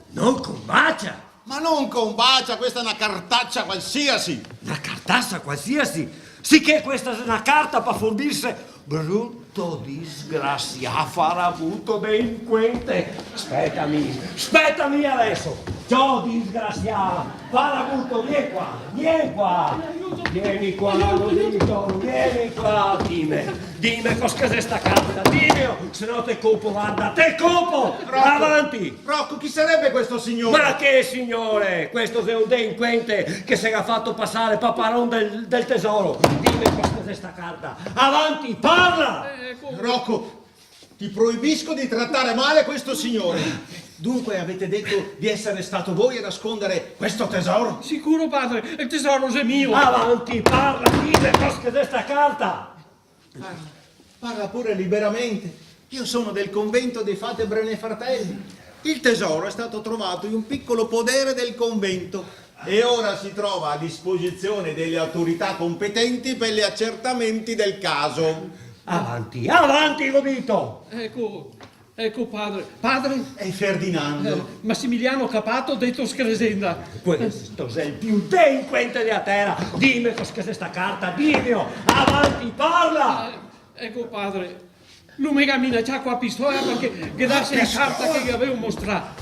Non combacia? Ma non combacia, questa è una cartaccia qualsiasi! Una cartaccia qualsiasi? Sicché questa xe una carta par furbirse, bruto disgrasià, farabuto, delinquente! Spetami, spetami adeso! Ciò, disgrasià! Farabuto, vien qua, vien qua! Vien qua, go dito, vien qua, dime, dime cos che xe sta carta, dime, se no te copo, varda, te copo! Rocco! Avanti! Rocco, chi sarebbe questo signore? Ma che signore? Questo xe un delinquente che se ga fato pasare par paron del, del tesoro. Dime cos che xe sta carta. Avanti, parla! Eh, ecco. Rocco, ti proibisco di trattare male questo signore. Dunque avete detto di essere stato voi a nascondere questo tesoro? Sicuro, padre, el tesoro xe mio. Avanti, parla, dime cos che xe sta carta. Parla, parla pure liberamente. Io sono del convento dei Fatebrene Fratelli. Il tesoro è stato trovato in un piccolo podere del convento e ora si trova a disposizione delle autorità competenti per gli accertamenti del caso. Avanti, avanti, go dito! Eco, eco, padre. Padre? È Ferdinando. Eh, Massimiliano Capato, detto Scresenda. Questo xe el più delinquente dela tera. Dime cos che xe sta carta, dimelo. Avanti, parla! Eh, eco, padre. Lu me ga minacià co la pistola parché ghe dase la carta che ghe gavevo mostrà.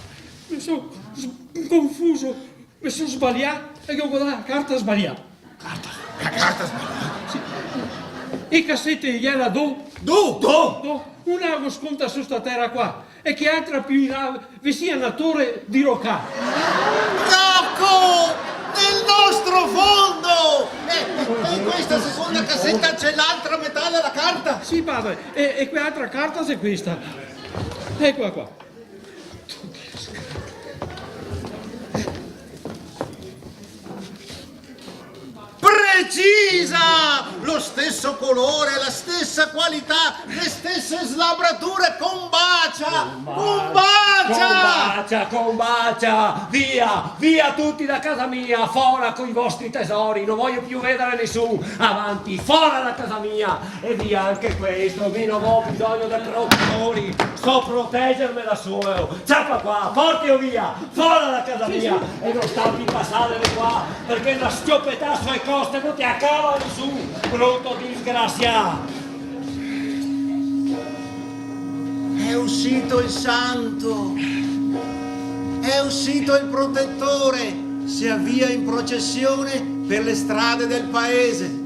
Me so s-, confuso, me so sbalià e ghe go dà la carta sbalià. Carta, la carta sbalià? Sì. E casete iera do? Do? Do? Do. Una la go sconta su sta tera qua e che altra più in là visin a na tore dirocà. Rocco! Nel nostro fondo! Eh, e in questa seconda caseta c'è l'altra metà della carta? Sì, padre, e, e quell'altra carta xe questa. Ecola qua. Precisa! Lo stesso colore, la stessa qualità, le stesse slabrature, combacia! Combacia! Combacia, combacia! Via, via tutti da casa mia, fora coi vostri tesori, non voglio più vedere nessuno! Avanti, fora da casa mia! E via anche questo, mi non ho bisogno di protettori, so protegermi da solo! Ciapa qua, portilo via! Fora da casa mia e non starmi pasare de qua, parché na schiopetà su le coste no te la cava nesuni, bruto disgrasià! È uscito il santo, è uscito il protettore, si avvia in processione per le strade del paese.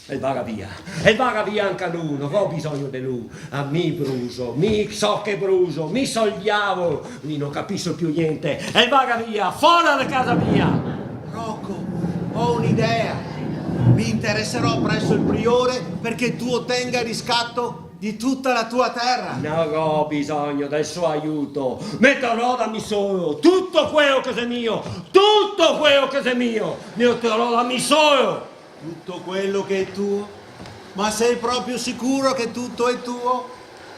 E vaga via, e vaga via anca lu, no go bisogno de lu. A mi bruso, mi so che bruso, mi so el diavolo, mi no capiso più gnente. E vaga via, fora de casa mia! Rocco, ho un'idea. Mi interesserò presso il priore perché tu ottenga il riscatto di tutta la tua terra. No go bisogno del so aiuto. Me tornò da mi solo tuto quelo che xe mio, tuto quelo che xe mio. Me tornò da mi solo. Tutto quello che è tuo? Ma sei proprio sicuro che tutto è tuo?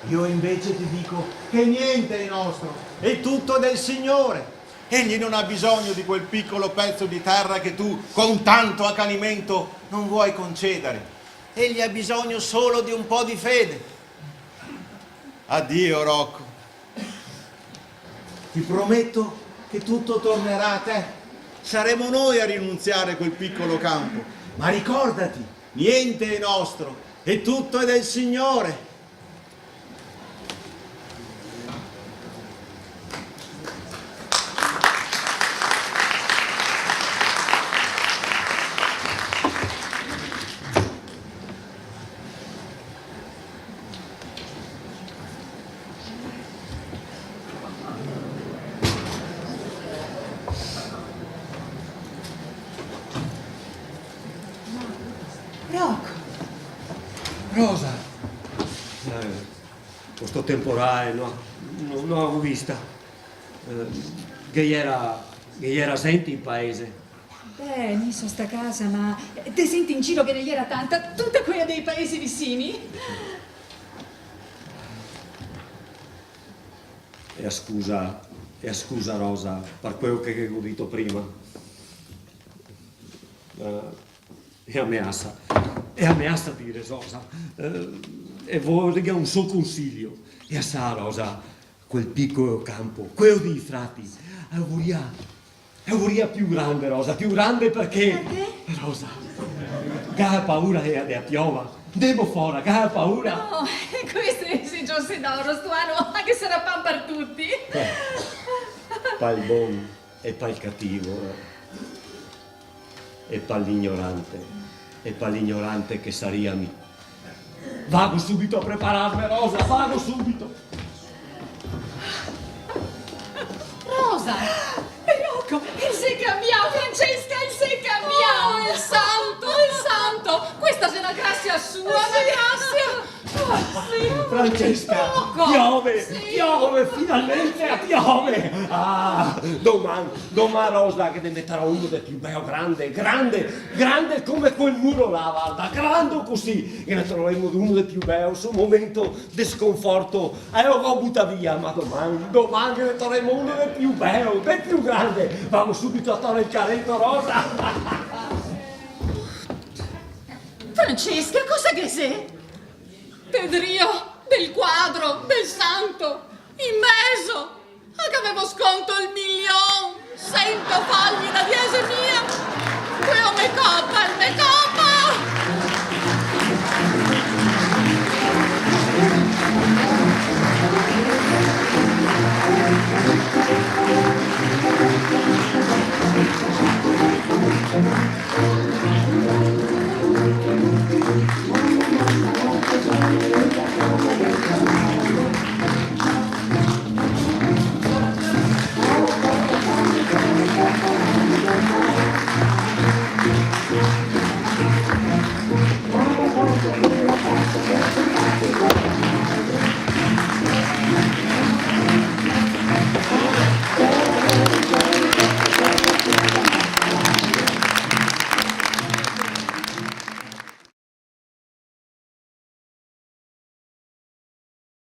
Io invece ti dico che niente è nostro, è tutto del Signore. Egli non ha bisogno di quel piccolo pezzo di terra che tu, con tanto accanimento, non vuoi concedere. Egli ha bisogno solo di un po' di fede. Addio, Rocco. Ti prometto che tutto tornerà a te. Saremo noi a rinunziare quel piccolo campo. Ma ricordati, niente è nostro, e tutto è del Signore. Rocco. Rosa. Eh, co sto temporale, no, no, no la go vista. Eh, ghe iera, ghe iera zente in paese? Beh, mi so stà a casa, ma de zente in giro ghe ne iera tanta, tuta quela dei paesi visini. E la scusa, E scusa, Rosa, par queo che, che go dito prima. Eh, e a me asa, e a me asa dire, Rosa, eh, e voria un so consiglio. E a sa, Rosa, quel picolo canpo, queo dei frati, e voria, e voria più grande, Rosa, più grande parché... Parché? Rosa, ga paura ea de a piova. Ndemo fora, ga paura. No, queste xe giose d'oro, sto ano, anche se sarà pan par tuti. Eh, pal bon e pal cativo, eh. E pal ignorante, e pal ignorante che saria mi. Vago subito a prepararme, Rosa, vago subito. Rosa! Rocco, el se xe cambià, Francesca, el se xe cambià! Oh, el santo, el santo! Questa xe na grasia sua, na grasia! Oh, sì. Francesca, Rocco! Piove, sì, piove, finalmente piove! Ah, doman, doman, Rosa, che ne metarò uno de più beo, grande, grande, grande come quel muro là, varda, grande cusì, che ne trovaremo uno de più beo, sto momento de sconforto, eh, lo go butà via, ma doman, doman che ne trovaremo uno de più beo, de più grande, vamo subito a tor el careto, Rosa! Francesca, cosa che xe? Te drio del quadro, del santo, in mezo! Ah, che gavevo sconto el milion, sento fogli da diese mia,